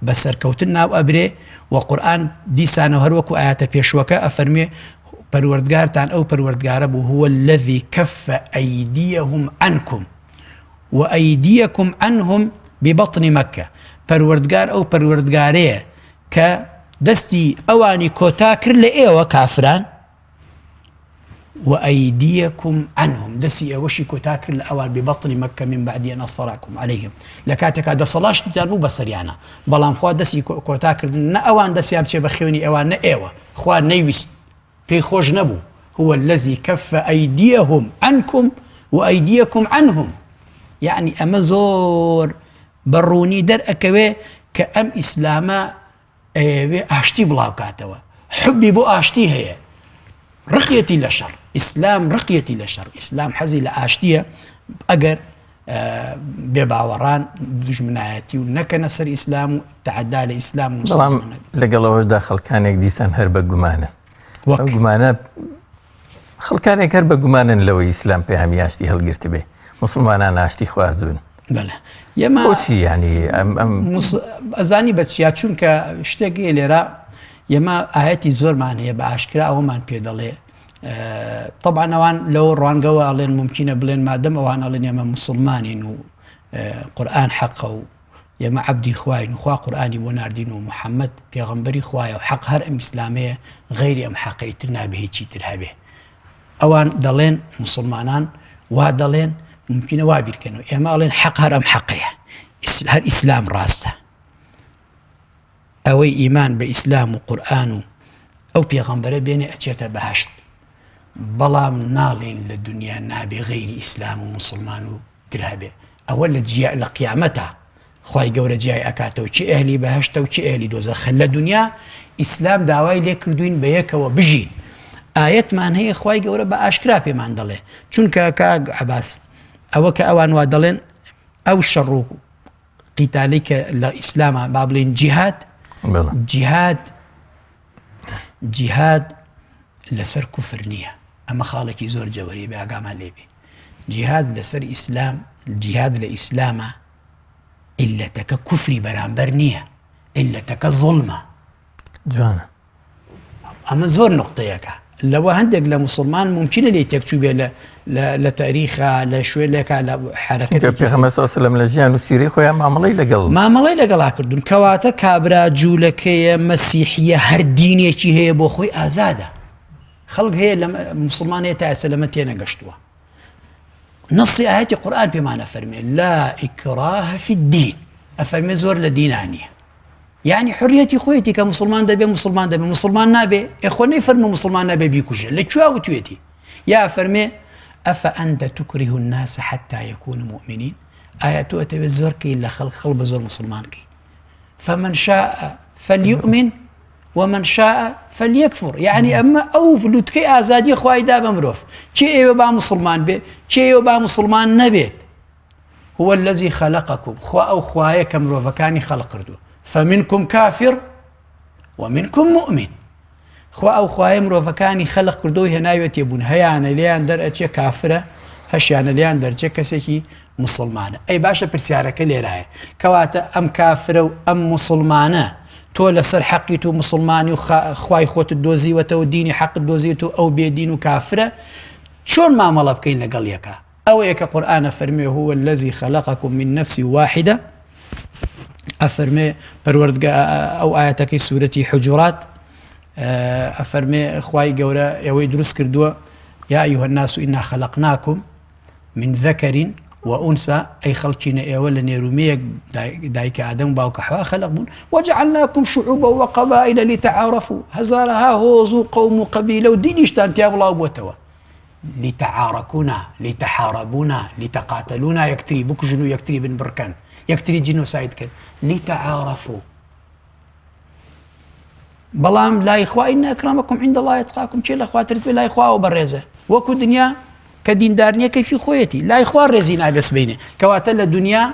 بە سەرکەوتن ناو ئەبرێ و قورئان دیسانەوە هەر وەکو ئایەتە پێشوەکە ئەفەرموێ پەروەردگارتان ئەو پەروەردگارە بوو هو الذی کف ئەیدیهم عنکم وأیدیکم عنهم ببطن مکە پەروەردگار ئەو پەروەردگارەیە کە دەستی ئەوانی کۆتا کرد لە ئێوە کافران وأیدیکم عنهم دەستی ئێوەشی کۆتا کرد لە ئەوان ببطن مکە من بعد أن أظفركم عليهم لە کاتێکا دەسەڵاشتیان بوو بەسەریانە بەڵام خوا دەستی کۆتا کردن نە ئەوان دەستیان بچێ بە خوێنی ئەوان نە ئێوە خوا نەیویست پێی خۆش نەبوو هو الذي كف أيديهم عنكم وأيديكم عنهم یعنی ئەمە زۆر بە ڕوونی دەرئەکەوێ کە ئەم ئیسلامە ئەیەوێ ئاشتی بڵاوکاتەوە حبی بۆ ئاشتی هەیە ڕقیەتی لە شەڕ ئیسلام ڕقیەتی لە شەڕ ئیسلام حەزی لە ئاشتیە ئەگەر بێ باوەڕان دژمنایەتی و نەکەنە سەر ئیسلام و تعدا لە ئیسلام و بەڵام لەگەڵەوەشدا خەڵکانێک دیسان هەر بە گومانە وەک گومانە خەڵکانێک هەر بە گومانن لەوەی ئیسلام پەیامی ئاشتی هەڵگرتبێ موسڵمانان ئاشتی خواز بن. بەلێ یەمە بۆچی یانی ئەم ئەم ئەزانی بە چیا چونکە شتێک هەیە لێرە یەمە ئاەتی زۆرمان هەیە بە ئاشکرا ئەوەمان پێ دەڵێ طبعا ئەوان لەو ڕوانگەوە ئەڵێن ممکنە بڵێن مادەم ئەوان ئەڵێن ئێمە موسڵمانین و قورئان حەقە و ئێمە عەبدی خواین و خوا قورئانی بۆ ناردین و محەممەد پێغەمبەری خوایە و حەق هەر ئەم ئیسلامەیە غەیری ئەم حەقە ئیتر نابێ هیچی تر هەبێ ئەوان دەڵێن موسڵمانان وا دەڵێن ممکنە وا بیرکەنەوە ئێمە ئەڵێن حەق هەر ئەم حەقەیە هەر ئیسلام ڕاستە ئەوەی ئیمان بە ئیسلام و قورئان و ئەو پێغەمبەرە بێنێ ئەچێتە بەهەشت بەڵام ناڵێن لە دنیا نابێ غەیری ئیسلام و موسڵمان و تر هەبێ ئەوە لە جیا لە قیامەتە خوای گەورە جیای ئەکاتەوە چی ئەهلی بەهەشتە و چی ئەهلی دۆزەخە لە دنیا ئیسلام داوای لێ کردوین بە یەکەوە بژین ئایەتمان هەیە خوای گەورە بە ئاشکرا پێمان دەڵێ چونکە کاک عەباس ئەوە کە ئەوان وا دەڵێن ئەو شەڕ و قیتالی کە لە ئیسلامە با بڵین جیهاد جیهاد جیهاد لەسەر کوفر نییە ئەمە خاڵێکی زۆر جەوەری بێ ئاگامان لێبێ جیهاد لەسەر ئیسلام جیهاد لە ئیسلامە عیلەتەکە کوفری بەرامبەر نییە عیلەتەکە زوڵمە جوانە ئەمە زۆر نقطەیەکە لەوە هەندێک لە مسلمان ممکنە لێ تێکچوو بێ لە تاریخا لە شوێنێکا لە حرەکەت پێغەمبەر صلی الله علیه و سلم لە ژیان و سیرەی خۆیان مامەڵەی لەگەڵ مامەڵەی لەگەڵا کردوون کەواتە کابرا جوولەکەیە مەسیحیە هەر دینێکی هەیە بۆ خۆی ئازادە خەڵک هەیە لە مسلمان هەیە تا ئێستا لەمە تێنەگەشتووە نەسی ئاەتی قورآن پێمانە فەرمێ لا ئیکراه فی الدین ئەفەرمێ زۆر لە دینا نییە یعنی حریەتی خۆیەتی کە مسلمان دەبێ مسلمان دەبێ مسلمان نابێ ئێخۆ نەی فەرمو مسلمان نابێ بیکوژێ لە کوێ وتوێتی یا فەرمێ أفأنت تكره الناس حتى يكونوا مؤمنين ئایا تۆ ئەتەوێت زۆر کەی لە خەڵک خەڵ بە زۆر مسلمان کەی فمن شاء فليؤمن ومن شاء فليكفر یعنی ئەمە ئەو لوتکەی ئازادی خوای دا بە مرۆڤ کێ ئێوە با مسلمان بێ کێ ئێوە با مسلمان نەبێت هو الذي خلقكم خوا ئەو خوایە کە مرۆڤەکانی خەڵق کردووە فمنكم كافر ومنكم مؤمن خوا ئەو خوایە مرۆڤەکانی خەلق کردو هێناوێتێ بوون هەیانە لێیان دەرئەچێ کافرە هەشیانە لێیان دەرچێ کەسێکی موسڵمانە ئەی باشە پرسیارەکە لێرایە کەواتە ئەم کافرە و ئەم موسڵمانە تۆ لەسەر حەقیت و موسڵمانی و خوای خۆتت دۆزیوەتەوە دینی حەقت دۆزیوەتەوە ئەو بێدین و کافرە چۆن مامەڵە بکەین لەگەڵ یەکا ئەوەیە کە قورئان ئەفەرموێ هو الذی خلقکم من نفس واحدە ئەفەرمێ پەروەردگا ئەو ئاەتەکەی سوورەتی حجورات ئەفەرمێ خوای گەورە ئێوەی دروست کردووە یا أيها الناس إنا خلقناكم من ذکر وأنثی، ئەی خەڵکینە ئێوە لە نێر و مێیەک دایکە ئادەم و باوکە حەوا خەلق بوون، وجعلناکم شعوبا وقبائل لتعارفوا، هەزارەها هۆز و قەوم و قەبیلە و دینیشتان تیا بڵاو بووەتەوە، لتعارکونا لتحاربونا لتقاتلونا یەکتری بکوژن و یەکتری بنبڕکەن، یەکتری جینۆساید کەن، لتعارفوا. بەڵام لای خوا إن أکرمکم عند الله اتقاکم کێ لە خوا ترس بێ لای خواوە بەڕێزە وەکو دنیا کە دیندار نییە کەیفی خۆیەتی لای خوا ڕێزی نابێ سبەینێ کەواتە لە دنیا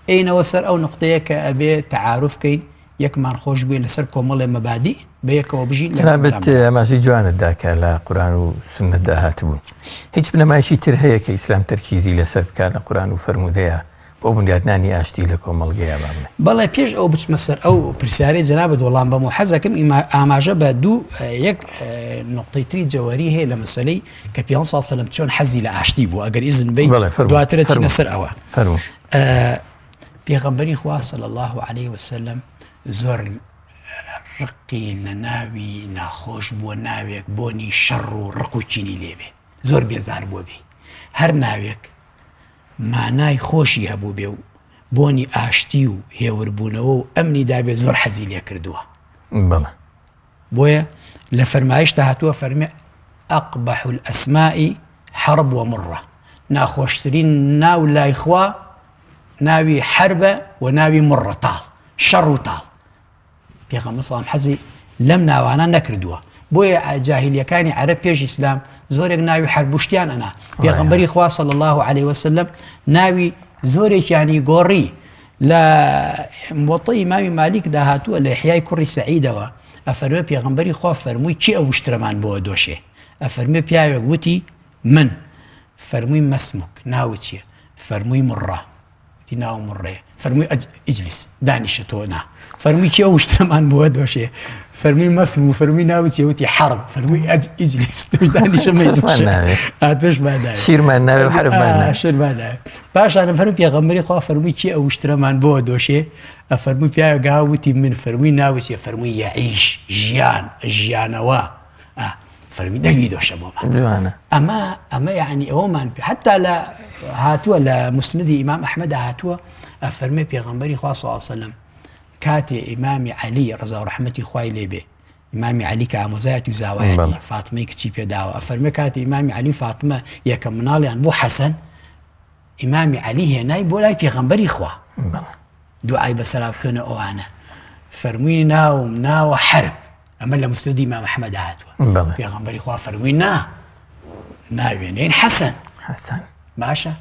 ئەینەوە سەر ئەو نقطەیە کە ئەبێ تەعاروف کەین یەکمان خۆش بوێ لەسەر کۆمەڵێ مەبادی بە یەکەوە بژین لەگەڵ جەنابت بەرامبەران. ئاماژەی جوانت دا کە لە قورئان و سوننەتدا هاتبوون. هیچ بنەمایەکی تر هەیە کە ئیسلام تەرکیزی لەسەر بکات لە قورئان و فەرموودەیا بۆ بنیادنانی ئاشتی لە کۆمەڵگەیا با بڵێین؟ بەڵێ پێش ئەو بچمە سەر ئەو پرسیارەی جەنابت وەڵام بەم و حەزەکەم ئاماژە بە دوو یەک نقطەی تری جەوەری هەیە لە مەسەلەی کە پێغەمبەر صلی اللە علیه و سلم چۆن حەزی لە ئاشتی بوو ئەگەر ئیزن بەی بەڵێ فەرموو دواتر ئەچینە فەرموو سەر ئەوە. فەرموو. پێغەمبەری خوا صلی اللە علیه وسلم زۆر ڕقی لە ناوی ناخۆش بووە ناوێک بۆنی شەڕ و ڕق و کینی لێبێ زۆر بێزار بووە بێ هەر ناوێک مانای خۆشی هەبوو بێ و بۆنی ئاشتی و هێوربوونەوە و ئەمنی دابێ زۆر حەزی لێ کردووە بەڵێ بۆیە لە فەرمایشتا هاتووە فەرمی أقبح الأسماء حرب ومرة ناخۆشترین ناو لای خوا ناوی حربە و ناوی مڕە تاڵ شەڕ و تاڵ پێغەمبەر سەڵام حەزی لەم ناوانە نەکردووە بۆیە جاهلیەکانی عەرەب پێش ئیسلام زۆرێک ناوی حربوشتیان ئەنا پێغەمبەری خوا صلی الله عليه وسلم ناوی زۆرێکیانی گۆڕی لە موەتەی ئیمامی مالیکدا هاتووە لە یەحیای کوڕی سەعیدەوە ئەفەرمێ پێغەمبەری خوا فەرمووی کێ ئەو وشترەمان بۆ دۆشێ ئەفەرمێ پیاوێک وتی من فەرمووی مەسمک ناوت چییە فەرمووی مڕە وتی ناوم مڕەیە فەرمووی ئیجلیس دانیشە تۆ نا فەرمووی کێ ئەو وشترەمان بۆ دۆشێ فەرمووی مەسم و فەرمووی ناوت چییە وتی حەرب فەرمووی ئەج ئیجلیس تۆش دانیشە مەیدۆشێ ئاتۆشمان ناوێ شیرمان ناوێ و حەربمان ناوێ شیرمان ناوێ پاشان فەرمووی پێغەمبەری خوا فەرمووی کێ ئەو وشترەمان بۆ دۆشێ ئەفەرمووی پیاوێک ها وتی من فەرمووی ناوت چییە فەرمووی یەعیش ژیان ژیانەوە فەرمی دەنگی دۆشە بۆمان جوانە ئەمە ئەمە یعنی ئەومان پێ حتا لە هاتووە لە مسندی ئیمام ئەحمەد هاتووە ئەفەرمێ پێغەمبەری خوا صلی الله علیه وسلم کاتێ ئیمامی عەلی ڕەزا و ڕەحمەتی خوای لێ بێ ئیمامی عەلی کە ئامۆزایەتی و زاوایەتی فاتمەی کچی پێداوە ئەفەرمێ کاتی ئیمامی عەلی فاتمە یەکەم مناڵیان بوو حەسەن ئیمامی عەلی هێنای بۆ لای پێغەمبەری خوا دوعای بەسەرا بخوێنە ئەوانە فەرمووی ناوم ناوە حرب ئەمە لە مسندی ئیمام ئەحمەد هاتووە پێغەمبەری خوا فەرمووی نا ناوێنێن حەسەن حەسەن باشە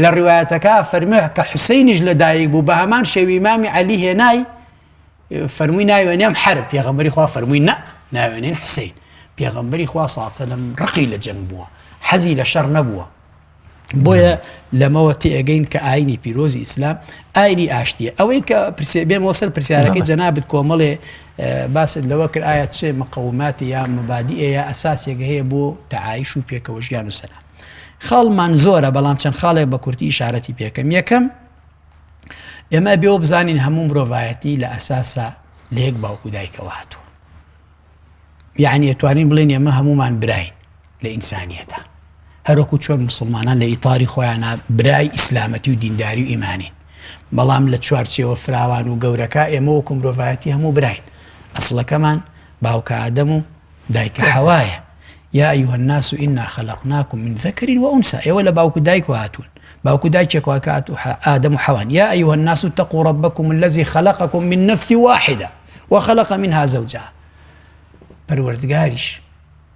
لە ڕوایەتەکە فەرمووی کە حوسینیش لەدایک بوو بە هەمان شێوی ئیمامی عەلی هێنای فەرمووی ناوێنێم حرب پێغەمبەری خوا فەرمووی نە ناوێنێن حوسین پێغەمبەری خوا ساتەلم ڕقی لە جەنگ بووە حەزی لە شەڕ نەبووە بۆیە لەمەوە تێئەگەین کە ئاینی پیرۆزی ئیسلام ئاینی ئاشتیە ئەوەی کە بێمەوە سەر پرسیارەکەی جەنابت کۆمەڵێ باست لەوە کرد ئایا چ مقەوماتی یا مبادیە یا ئەساسێک هەیە بۆ تەعایش و پێکەوە ژیان و سەلام خاڵمان زۆرە بەڵام چەند خاڵێک بە کورتی ئیشارەتی پێکەم یەکەم ئێمە بێەوە بزانین هەموو مرۆڤایەتی لە ئەساسا لە یەک باوک و دایکەوە هاتووە یعنی ئەتوانین بڵێن ئێمە هەمومان براین لە ئینسانیەتە هەروەکو چۆن مسلمانان لە ئیتاری خۆیانە برای ئیسلامەتی و دینداری و ئیمانین بەڵام لە چوارچێوە فراوان و گەورەکە ئێمە وەکو مرۆڤایەتی هەموو براین ئەسڵەکەمان باوکە ئادەم و دایکە حەوایە یا أيها الناس إنا خلقناكم من ذكر وأنثى ئێوە لە باوک و دایک هاتوون باوک و دایکێک واکات ئادەم و حەوان يا أيها الناس اتقوا ربكم الذي خلقكم من نفس واحدة وخلق منها زوجها پەروەردگاریش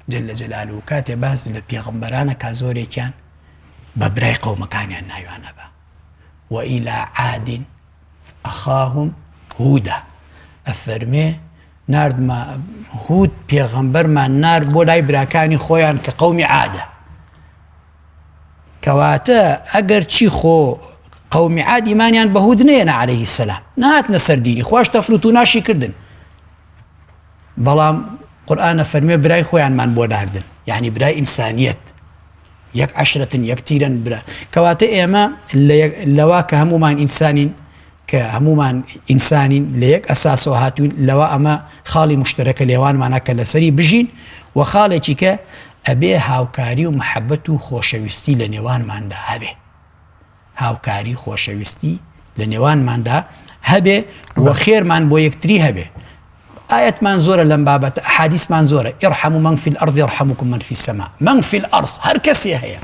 جل جلاله کاتێ باس لە پێغەمبەرانە کا زۆرێکیان بە برای قەومەکانیان ناویان ئەبا وإلى عاد أخاهم هودا ئەفەرمێ ناردمە هود پێغەمبەرمان نارد بۆ لای براکانی خۆیان کە قەومی عادە کەواتە ئەگەر چی خۆ قەومی عاد ئیمانیان بە هود نەیەنا عەلەیهی سەلام نەهاتنە سەر دینی خواش تەفروتوناشی کردن بەڵام قورئانە فەرمێ برای خۆیانمان بۆ ناردن یعنی برای ئینسانیەت یەک عشرەتن یەک تیرەن برا کەواتە ئێمە لەوا کە هەمومان ئینسانین کە هەمومان ئینسانین لە یەک ئەساسەوە هاتوین لەوە ئەمە خاڵی مشتەرەکە لێوانمانە کە لەسەری بژین و خاڵێکی کە ئەبێ هاوکاری و محەبەت و خۆشەویستی لە نێوانماندا هەبێ هاوکاری خۆشەویستی لە نێوانماندا هەبێ و خێرمان بۆ یەکتری هەبێ ئاەتمان زۆرە لەم بابەتە حادیسمان زۆرە ارحموا من في الأرض يرحمكم من في السماء من في الأرض هەر کەسێ هەیە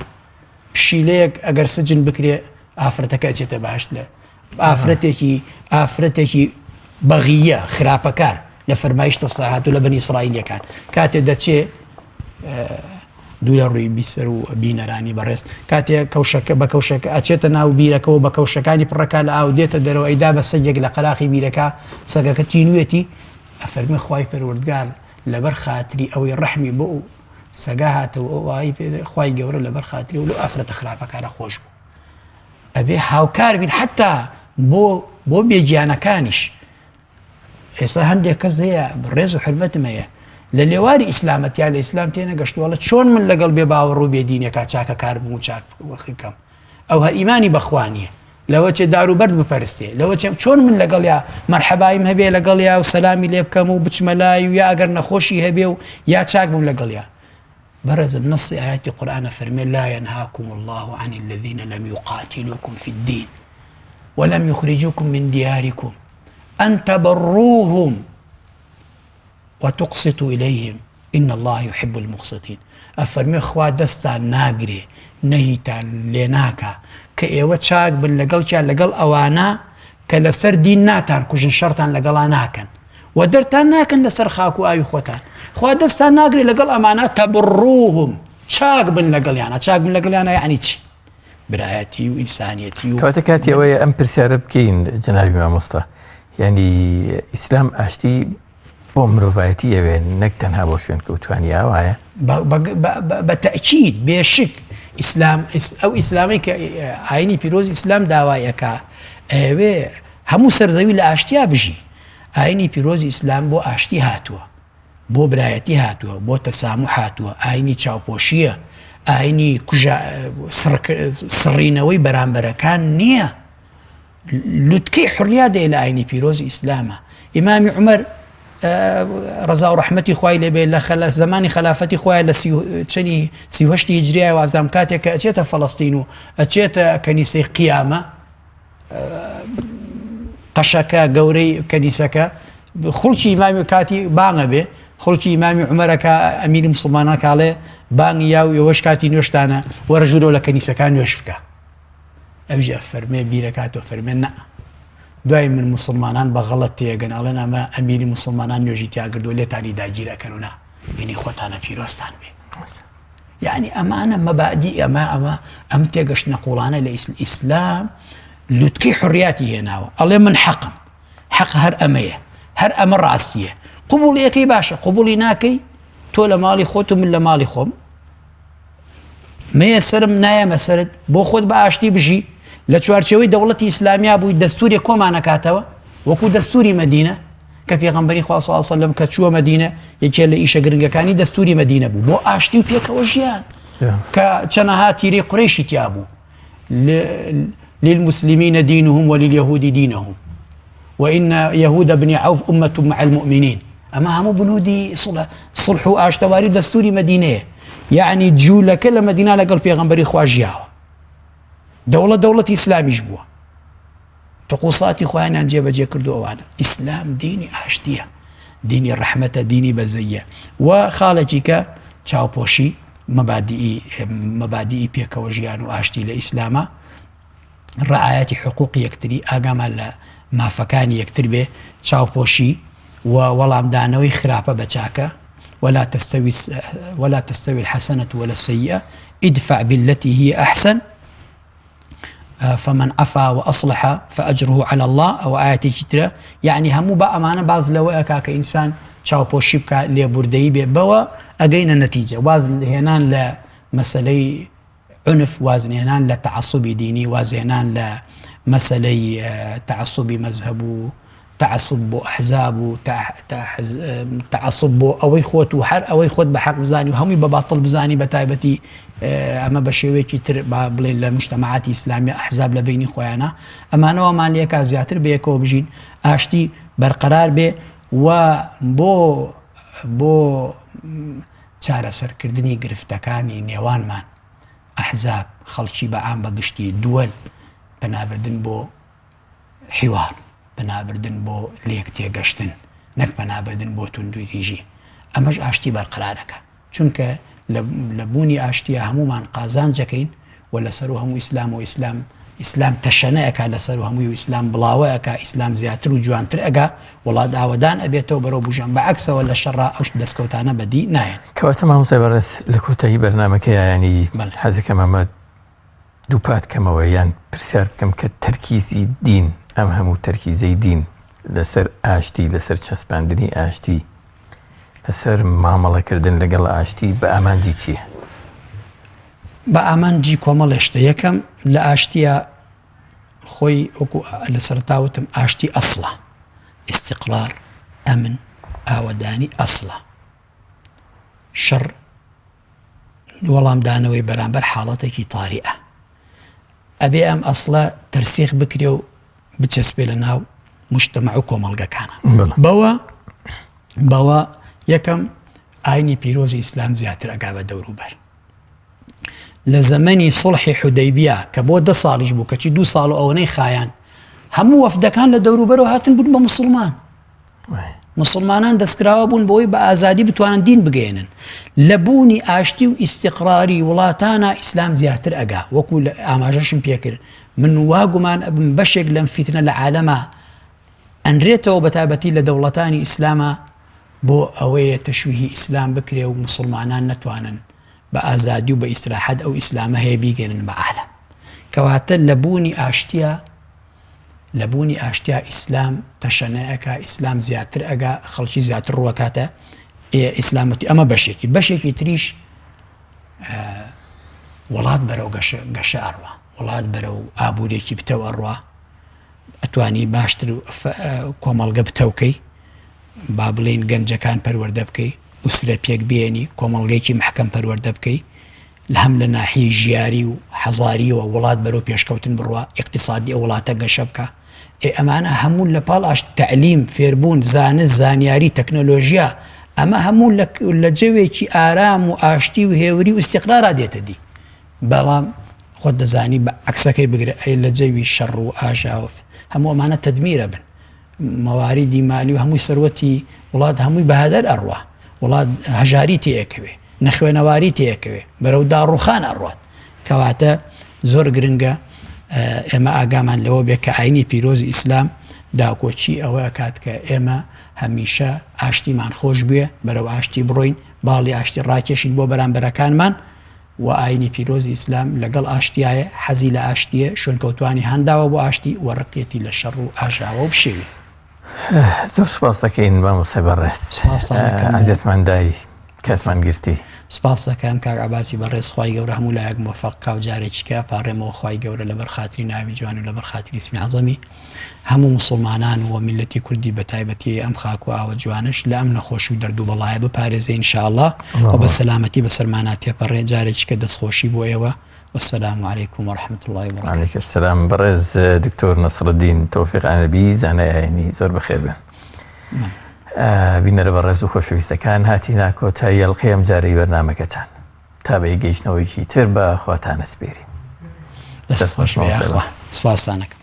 پشیلەیەک ئەگەر سجن بکرێ ئافرەتەکە ئەچێتە بەهەشت لە ئافرەتێکی ئافرەتێکی بەغیە خراپەکار. لە فەرمایشتە ساهات و لە بەنی ئیسرائیلەکان کاتێ دەچێ دوو لە ڕووی بیسەر و بینەرانی بەڕێز کاتێ کەوشەکە بە کەوشەکە ئەچێتە ناو بیرەکەەوە بە کەوشەکانی پڕەکە لە ئاو دێتە دەرەوە ئەیدا بە سەگێک لە قەراخی بیرەکە سەگەکە تینوێتی ئەفەرمی خوای پەروەردگار لەبەر خاتری ئەوەی ڕەحمی بۆ ئەو سەگا هاتەوە ئەو ئای پێ خوای گەورە لەبەر خاتری و لەو ئافرەتە خراپەکارە خۆش بوو ئەبێ هاوکار بین حتا بۆ بۆ بێگیانەکانیش ئێستا هەندێک کەس هەیە ڕێز و حرمەتم هەیە لە لێواری ئیسلامەتیا لە ئیسلام تێنەگەشتووەڵە چۆن من لەگەڵ بێ باوەڕ و بێدینێکا چاکە کار بوو چاک وەخیکەم ئەو هەر ئیمانی بەخوا نییە لەوە چێ دار و بەرد بپەرستێ لەوە چێ چۆن من لەگەڵیا مەرحەبایم هەبێ لەگەڵیا و سەلامی لێ بکەم و بچمە لای و یا ئەگەر نەخۆشی هەبێ و یا چاک بم لەگەڵیا بەڕێزم نەسی ئاەتی قورآنە فەرمێ لا ينهاكم الله عن الذين لم يقاتلوكم في الدين ولم يخرجوكم من دياركم أن تبروهم وتقسطوا الیهم ان اللە یحب المقسطین ئەفەرموێ خوا دەستتان ناگرێ نەهیتان لێ ناکا کە ئێوە چاک بن لەگەڵ کیا لەگەڵ ئەوانە کە لەسەر دین ناتان کوژن شەڕتان لەگەڵا ناکەن و دەرتان ناکەن لەسەر خاک و ئاوی خۆتان خوا دەستان ناگرێ لەگەڵ ئەمانە تەبڕوهم چاک بن لەگەڵیانە چاک بن لەگەڵیانە یعنی چی برایەتی و ئینسانیەتی و کەواتە کاتی ئەوەیە ئەم پرسیارە بکەین جەنابی مامۆستا یعنی ئیسلام ئاشتی بۆ مرۆڤایەتی ئەوێ نەک تەنها بۆ شوێنکەوتوانی ئاوایە؟ بە تەئکید بێشک ئیسلام ئەو ئیسلامەی کە ئاینی پیرۆزی ئیسلام داوای ئەکا ئەیەوێ هەموو سەرزەوی لە ئاشتیا بژی ئاینی پیرۆزی ئیسلام بۆ ئاشتی هاتووە بۆ برایەتی هاتووە بۆ تەسامح هاتووە ئاینی چاوپۆشیە ئاینی کوژە سڕینەوەی بەرامبەرەکان نییە لوتکەی حڕیا دێ لە ئاینی پیرۆزی ئیسلامە ئیمامی عومەر ڕەزا و ڕەحمەتی خوای لێبێ لە خەلە زمانی خەلافەتی خۆیان لە چەنی سیهشتی هجریای وازدام کاتێک کە ئەچێتە فەڵستین و ئەچێتە کەنیسەی قیامە قەشەکە گەورەی کەنیسەکە خڵکی ئیمامی کاتی بانگە بێ خڵکی ئیمامی عمەرەکە ئەمیری مسلمانان کاڵێ بانگی یا و ئێوەش کاتی نوێشتانە وەرە ژوورەوە لە کەنیسەکان نوێش بکە ئەویش ئەفەرمێ بیرەکاتەوە فەرمێ نا دوای من موسڵمانان بە غەڵەت تێگەن ئەڵێن ئەمە ئەمیری موسڵمانان نوێژی تیاگردووە لێتانی داگیر ئەکەن و نا هینی خۆتانە پیرۆزتان بێ یعنی ئەمانە مەبادی ئەمە ئەمە ئەم تێگەشتنە قوڵانە لە ئیسلام لوتکەی حڕیاتی هێناوە ئەڵێ من حەقم حەق هەر ئەمەیە هەر ئەمە ڕاستیە قوبوڵیەکەی باشە قوبوڵی ناکەی تۆ لە ماڵی خۆت و من لە ماڵی خۆم مەیە سەرم نایەمە سەرت بۆ خۆت بە ئاشتی بژی لە چوارچێوەی دەوڵەتی ئیسلامیا بووی دەستورێک کۆمانەکاتەوە وەکو دەستوری مەدینە کە پێغەمبەری خوا صلی الله علیه وسلم کە چووە مەدینە یەکێ لە ئیشە گرنگەکانی دەستوری مەدینە بوو بۆ ئاشتی و پێکەوە ژیان کە چەنەها تیرەی قورەیشی تیا بوو للمسلمین دینهم ولليهود دينهم وإن يهود بن عوف أمة مع المؤمنين ئەمە هەموو بنودی سڵح و ئاشتەواری و دەستوری مەدینەیە یعنی جوولەکە لە مەدینا لەگەڵ پێغەمبەری خوا ژیاوە دەوڵەت دەوڵەتی ئیسلامیش بووە تقوساتی خۆیانیان جێبەجێ کردو ئەوانە ئیسلام دینی ئاشتیە دینی ڕەحمەتە دینی بەزەیە و خاڵێکی کە چاوپۆشی مەبادیئی مەبادیئی پێکەوە ژیان و ئاشتی لە ئیسلامە ڕعایەتی حقوقی یەکتری ئاگامان لە مافەکانی یەکتر بێ چاوپۆشی و وەڵامدانەوەی خراپە بە چاکە ولا تستوي ولا تستوي الحسنة ولا السيئة ادفع بالتي هي أحسن فمن عفا وأصلح فأجره على الله ئەوە ئاەتێکی ترە یعنی هەموو بە ئەمانە باز لەوە ئەکا کە ئینسان چاوپۆشی بکە لێبوردەیی بێ بەوە ئەگەینە نەتیجە واز هێنان لە مەسلەی عنف وازهێنان لە تەعەسوبی دینی، وازهێنان لە مەسەلەی تەعەسوبی مەزهەب و تەعەسوب بۆ ئەحزاب و تەعەسوب بۆ ئەوەی خۆت و هەر ئەوەی خۆت بە حەق بزانی و هەمووی بە باتڵ بزانی بە تایبەتی ئەمە بە شێوەیەکی تر با بڵێن لە مجتەمەعاتی ئیسلامی ئەحزاب لە بینی خۆیانە ئەمانەوەمان لێکا زیاتر بەیەکەوە بژین ئاشتی بەرقەرار بێ و بۆ بۆ چارەسەرکردنی گرفتەکانی نێوانمان، ئەحزاب، خەڵکی بە عام بە گشتی، دووەل، پەنابردن بۆ حیوار، پەنابردن بۆ لێک تێگەشتن، نەک پەنابردن بۆ توندوتیژی. ئەمەش ئاشتی بەرقەرارەکا. چونکە لە بوونی ئاشتییا هەموومان قازانج ئەکەین و لە سەروو هەموو ئیسلام و ئیسلام ئیسلام تەشەنە ئەکا لەسەر و هەمووی و ئیسلام بڵاوە ئەکا ئیسلام زیاتر و جوانتر ئەگا وڵات ئاوەدان ئەبێتەوە بەرەو بوژان بە عەکسەوە لە شەڕا ئەو دەستکەوتانە بەدی نایەن. کەواتە مامۆستای بەڕێز لە کۆتایی بەرنامەکەیا یانی حەزەکەم ئەمە دووپات کەمەوە یان پرسیار بکەم کە تەرکیزی دین ئەم هەموو تەرکیزەی دین لەسەر ئاشتی لەسەر چەسپاندنی ئاشتی لەسەر مامەڵەکردن لەگەڵ ئاشتی بە ئامانجی چییە؟ بە ئامانجی کۆمەڵێ شتە یەکەم لە ئاشتیە خۆی وەکو لە سەرەتا وتم ئاشتی ئەسڵە ئیستیقرار ئەمن ئاوەدانی ئەسڵە شەڕ وەڵامدانەوەی بەرامبەر حاڵەتێکی تاریئە ئەبێ ئەم ئەسڵە تەرسیخ بکرێ و بچەسپێ لە ناو مجتمع و کۆمەڵگەکانە بەوە بەوە یەکەم ئاینی پیرۆزی ئیسلام زیاتر ئەگا بە دەوروبەر لە زەمەنی سڵحی حودەیبیە کە بۆ دە ساڵیش بوو کەچی دوو ساڵ و ئەوەنەی خایان هەموو وەفدەکان لە دەوروبەرەوە هاتن بوون بە مسلمان مسلمانان دەستکراوە بوون بۆی بە ئازادی بتوانن دین بگەێنن لە بوونی ئاشتی و ئیسیقراری وڵاتانە ئیسلام زیاتر ئەگا وەکو لە ئاماژەشم پێکرد من وا گومان ئەبم بەشێک لەم فیتنە لە عالەمە ئەنرێتەوە بەتایبەتی لە دەوڵەتانی ئیسلامە بۆ ئەوەیە تەشویهی ئیسلام بکرێ و موسڵمانان نەتوانن بە ئازادی و بە ئیسراحەت ئەو ئیسلامە هەیە بیگەنن بە عالەم. کەواتە لە بوونی ئاشتیا لە بوونی ئاشتیا ئیسلام تەشەنە ئەکا ئیسلام زیاتر ئەگا خەڵکی زیاتر ڕوەکاتە ئیسلامەتی ئەمە بەشێکی بەشێکی تریش وڵات بەرەو گەشە گەشە ئەڕوا وڵات بەرەو ئابوورێکی بتەو ئەڕوا ئەتوانی باشتر کۆمەڵگە بتەوکەی با بڵێین گەنجەکان پەروەردە بکەی، ئوسرە پێک بێنی، کۆمەڵگەیەکی مەحکەم پەروەردە بکەی، لە هەم لە ناحیەی ژیاری و حەزاریەوە وڵات بەرەو پێشکەوتن بڕوا، ئیقتیسادی ئەو وڵاتە گەشە بکا. ئێ ئەمانە هەموو لە پاڵ ئاشت تەعلیم، فێربوون، زانست، زانیاری، تەکنەلۆژیا، ئەمە هەموو لە لە جەوێکی ئارام و ئاشتی و هێوری و ئیستیقرارا دێتە دی. بەڵام خۆت دەزانی بە عەکسەکەی بگرە ئەی لە جەوی شەڕ و ئاژاوە هەموو ئەمانە تەدمیرە بن. مواریدی مالی و هەمووی سەروەتی وڵات هەمووی بەهەدەر ئەڕوا، وڵات هەژاری تێئەکەوێ، نەخوێنەواری تێئەکەوێ، بەرەو داڕوخان ئەڕوات. کەواتە زۆر گرنگە ئێمە ئاگامان لەوە بێ کە ئاینی پیرۆزی ئیسلام داکۆکی ئەوە ئەکات کە ئێمە هەمیشە ئاشتیمان خۆش بوێ، بەرەو ئاشتی بڕۆین، باڵی ئاشتی ڕاکێشین بۆ بەرامبەرەکانمان، و ئاینی پیرۆزی ئیسلام لەگەڵ ئاشتیایە، حەزی لە ئاشتییە، شوێنکەوتوانی هانداوە بۆ ئاشتی و ڕقیەتی لە شەڕ و ئاژاوە و پشێوی. زۆر سوپاس دەکەین مامۆستای بەڕێز سپاستان ئەکەم. ئەزیەتمان دای کاتمان گرتی. سپاست دەکەم کاک عەباسی بەڕێز خوای گەورە هەموو لایەک مۆفەق کا و جارێکی کە ئەپاڕێمەوە خوای گەورە لەبەر خاتری ناوی جوان و لەبەر خاتری اسمی عەزەمی هەموو موسڵمانان و میللەتی کوردی بەتایبەتی ئەم خاک و ئاوە جوانەش لە ئەم نەخۆشی و دەرد و بەڵایە بپارێزێ ان شاء اللە و بە سەلامەتی بەسەرمانا تێپەڕێ جارێکی کە دەستخۆشی بۆ ئێوە والسلام علیکم ورحمة اللە وبرکاته. علیک السلام بەڕێز دکتۆر نەسرەدین تۆفیق عەرەبی زانای ئاینی زۆر بەخێر بێن. بینەرە بەڕێز و خۆشەویستەکان هاتینا کۆتایی ئەڵقەی ئەمجارەی بەرنامەکەتان تا بە گەیشتنەوەیکی تر بە خواتانە سپێری دەست خۆش بێ یاخوا سپاستانەکەم.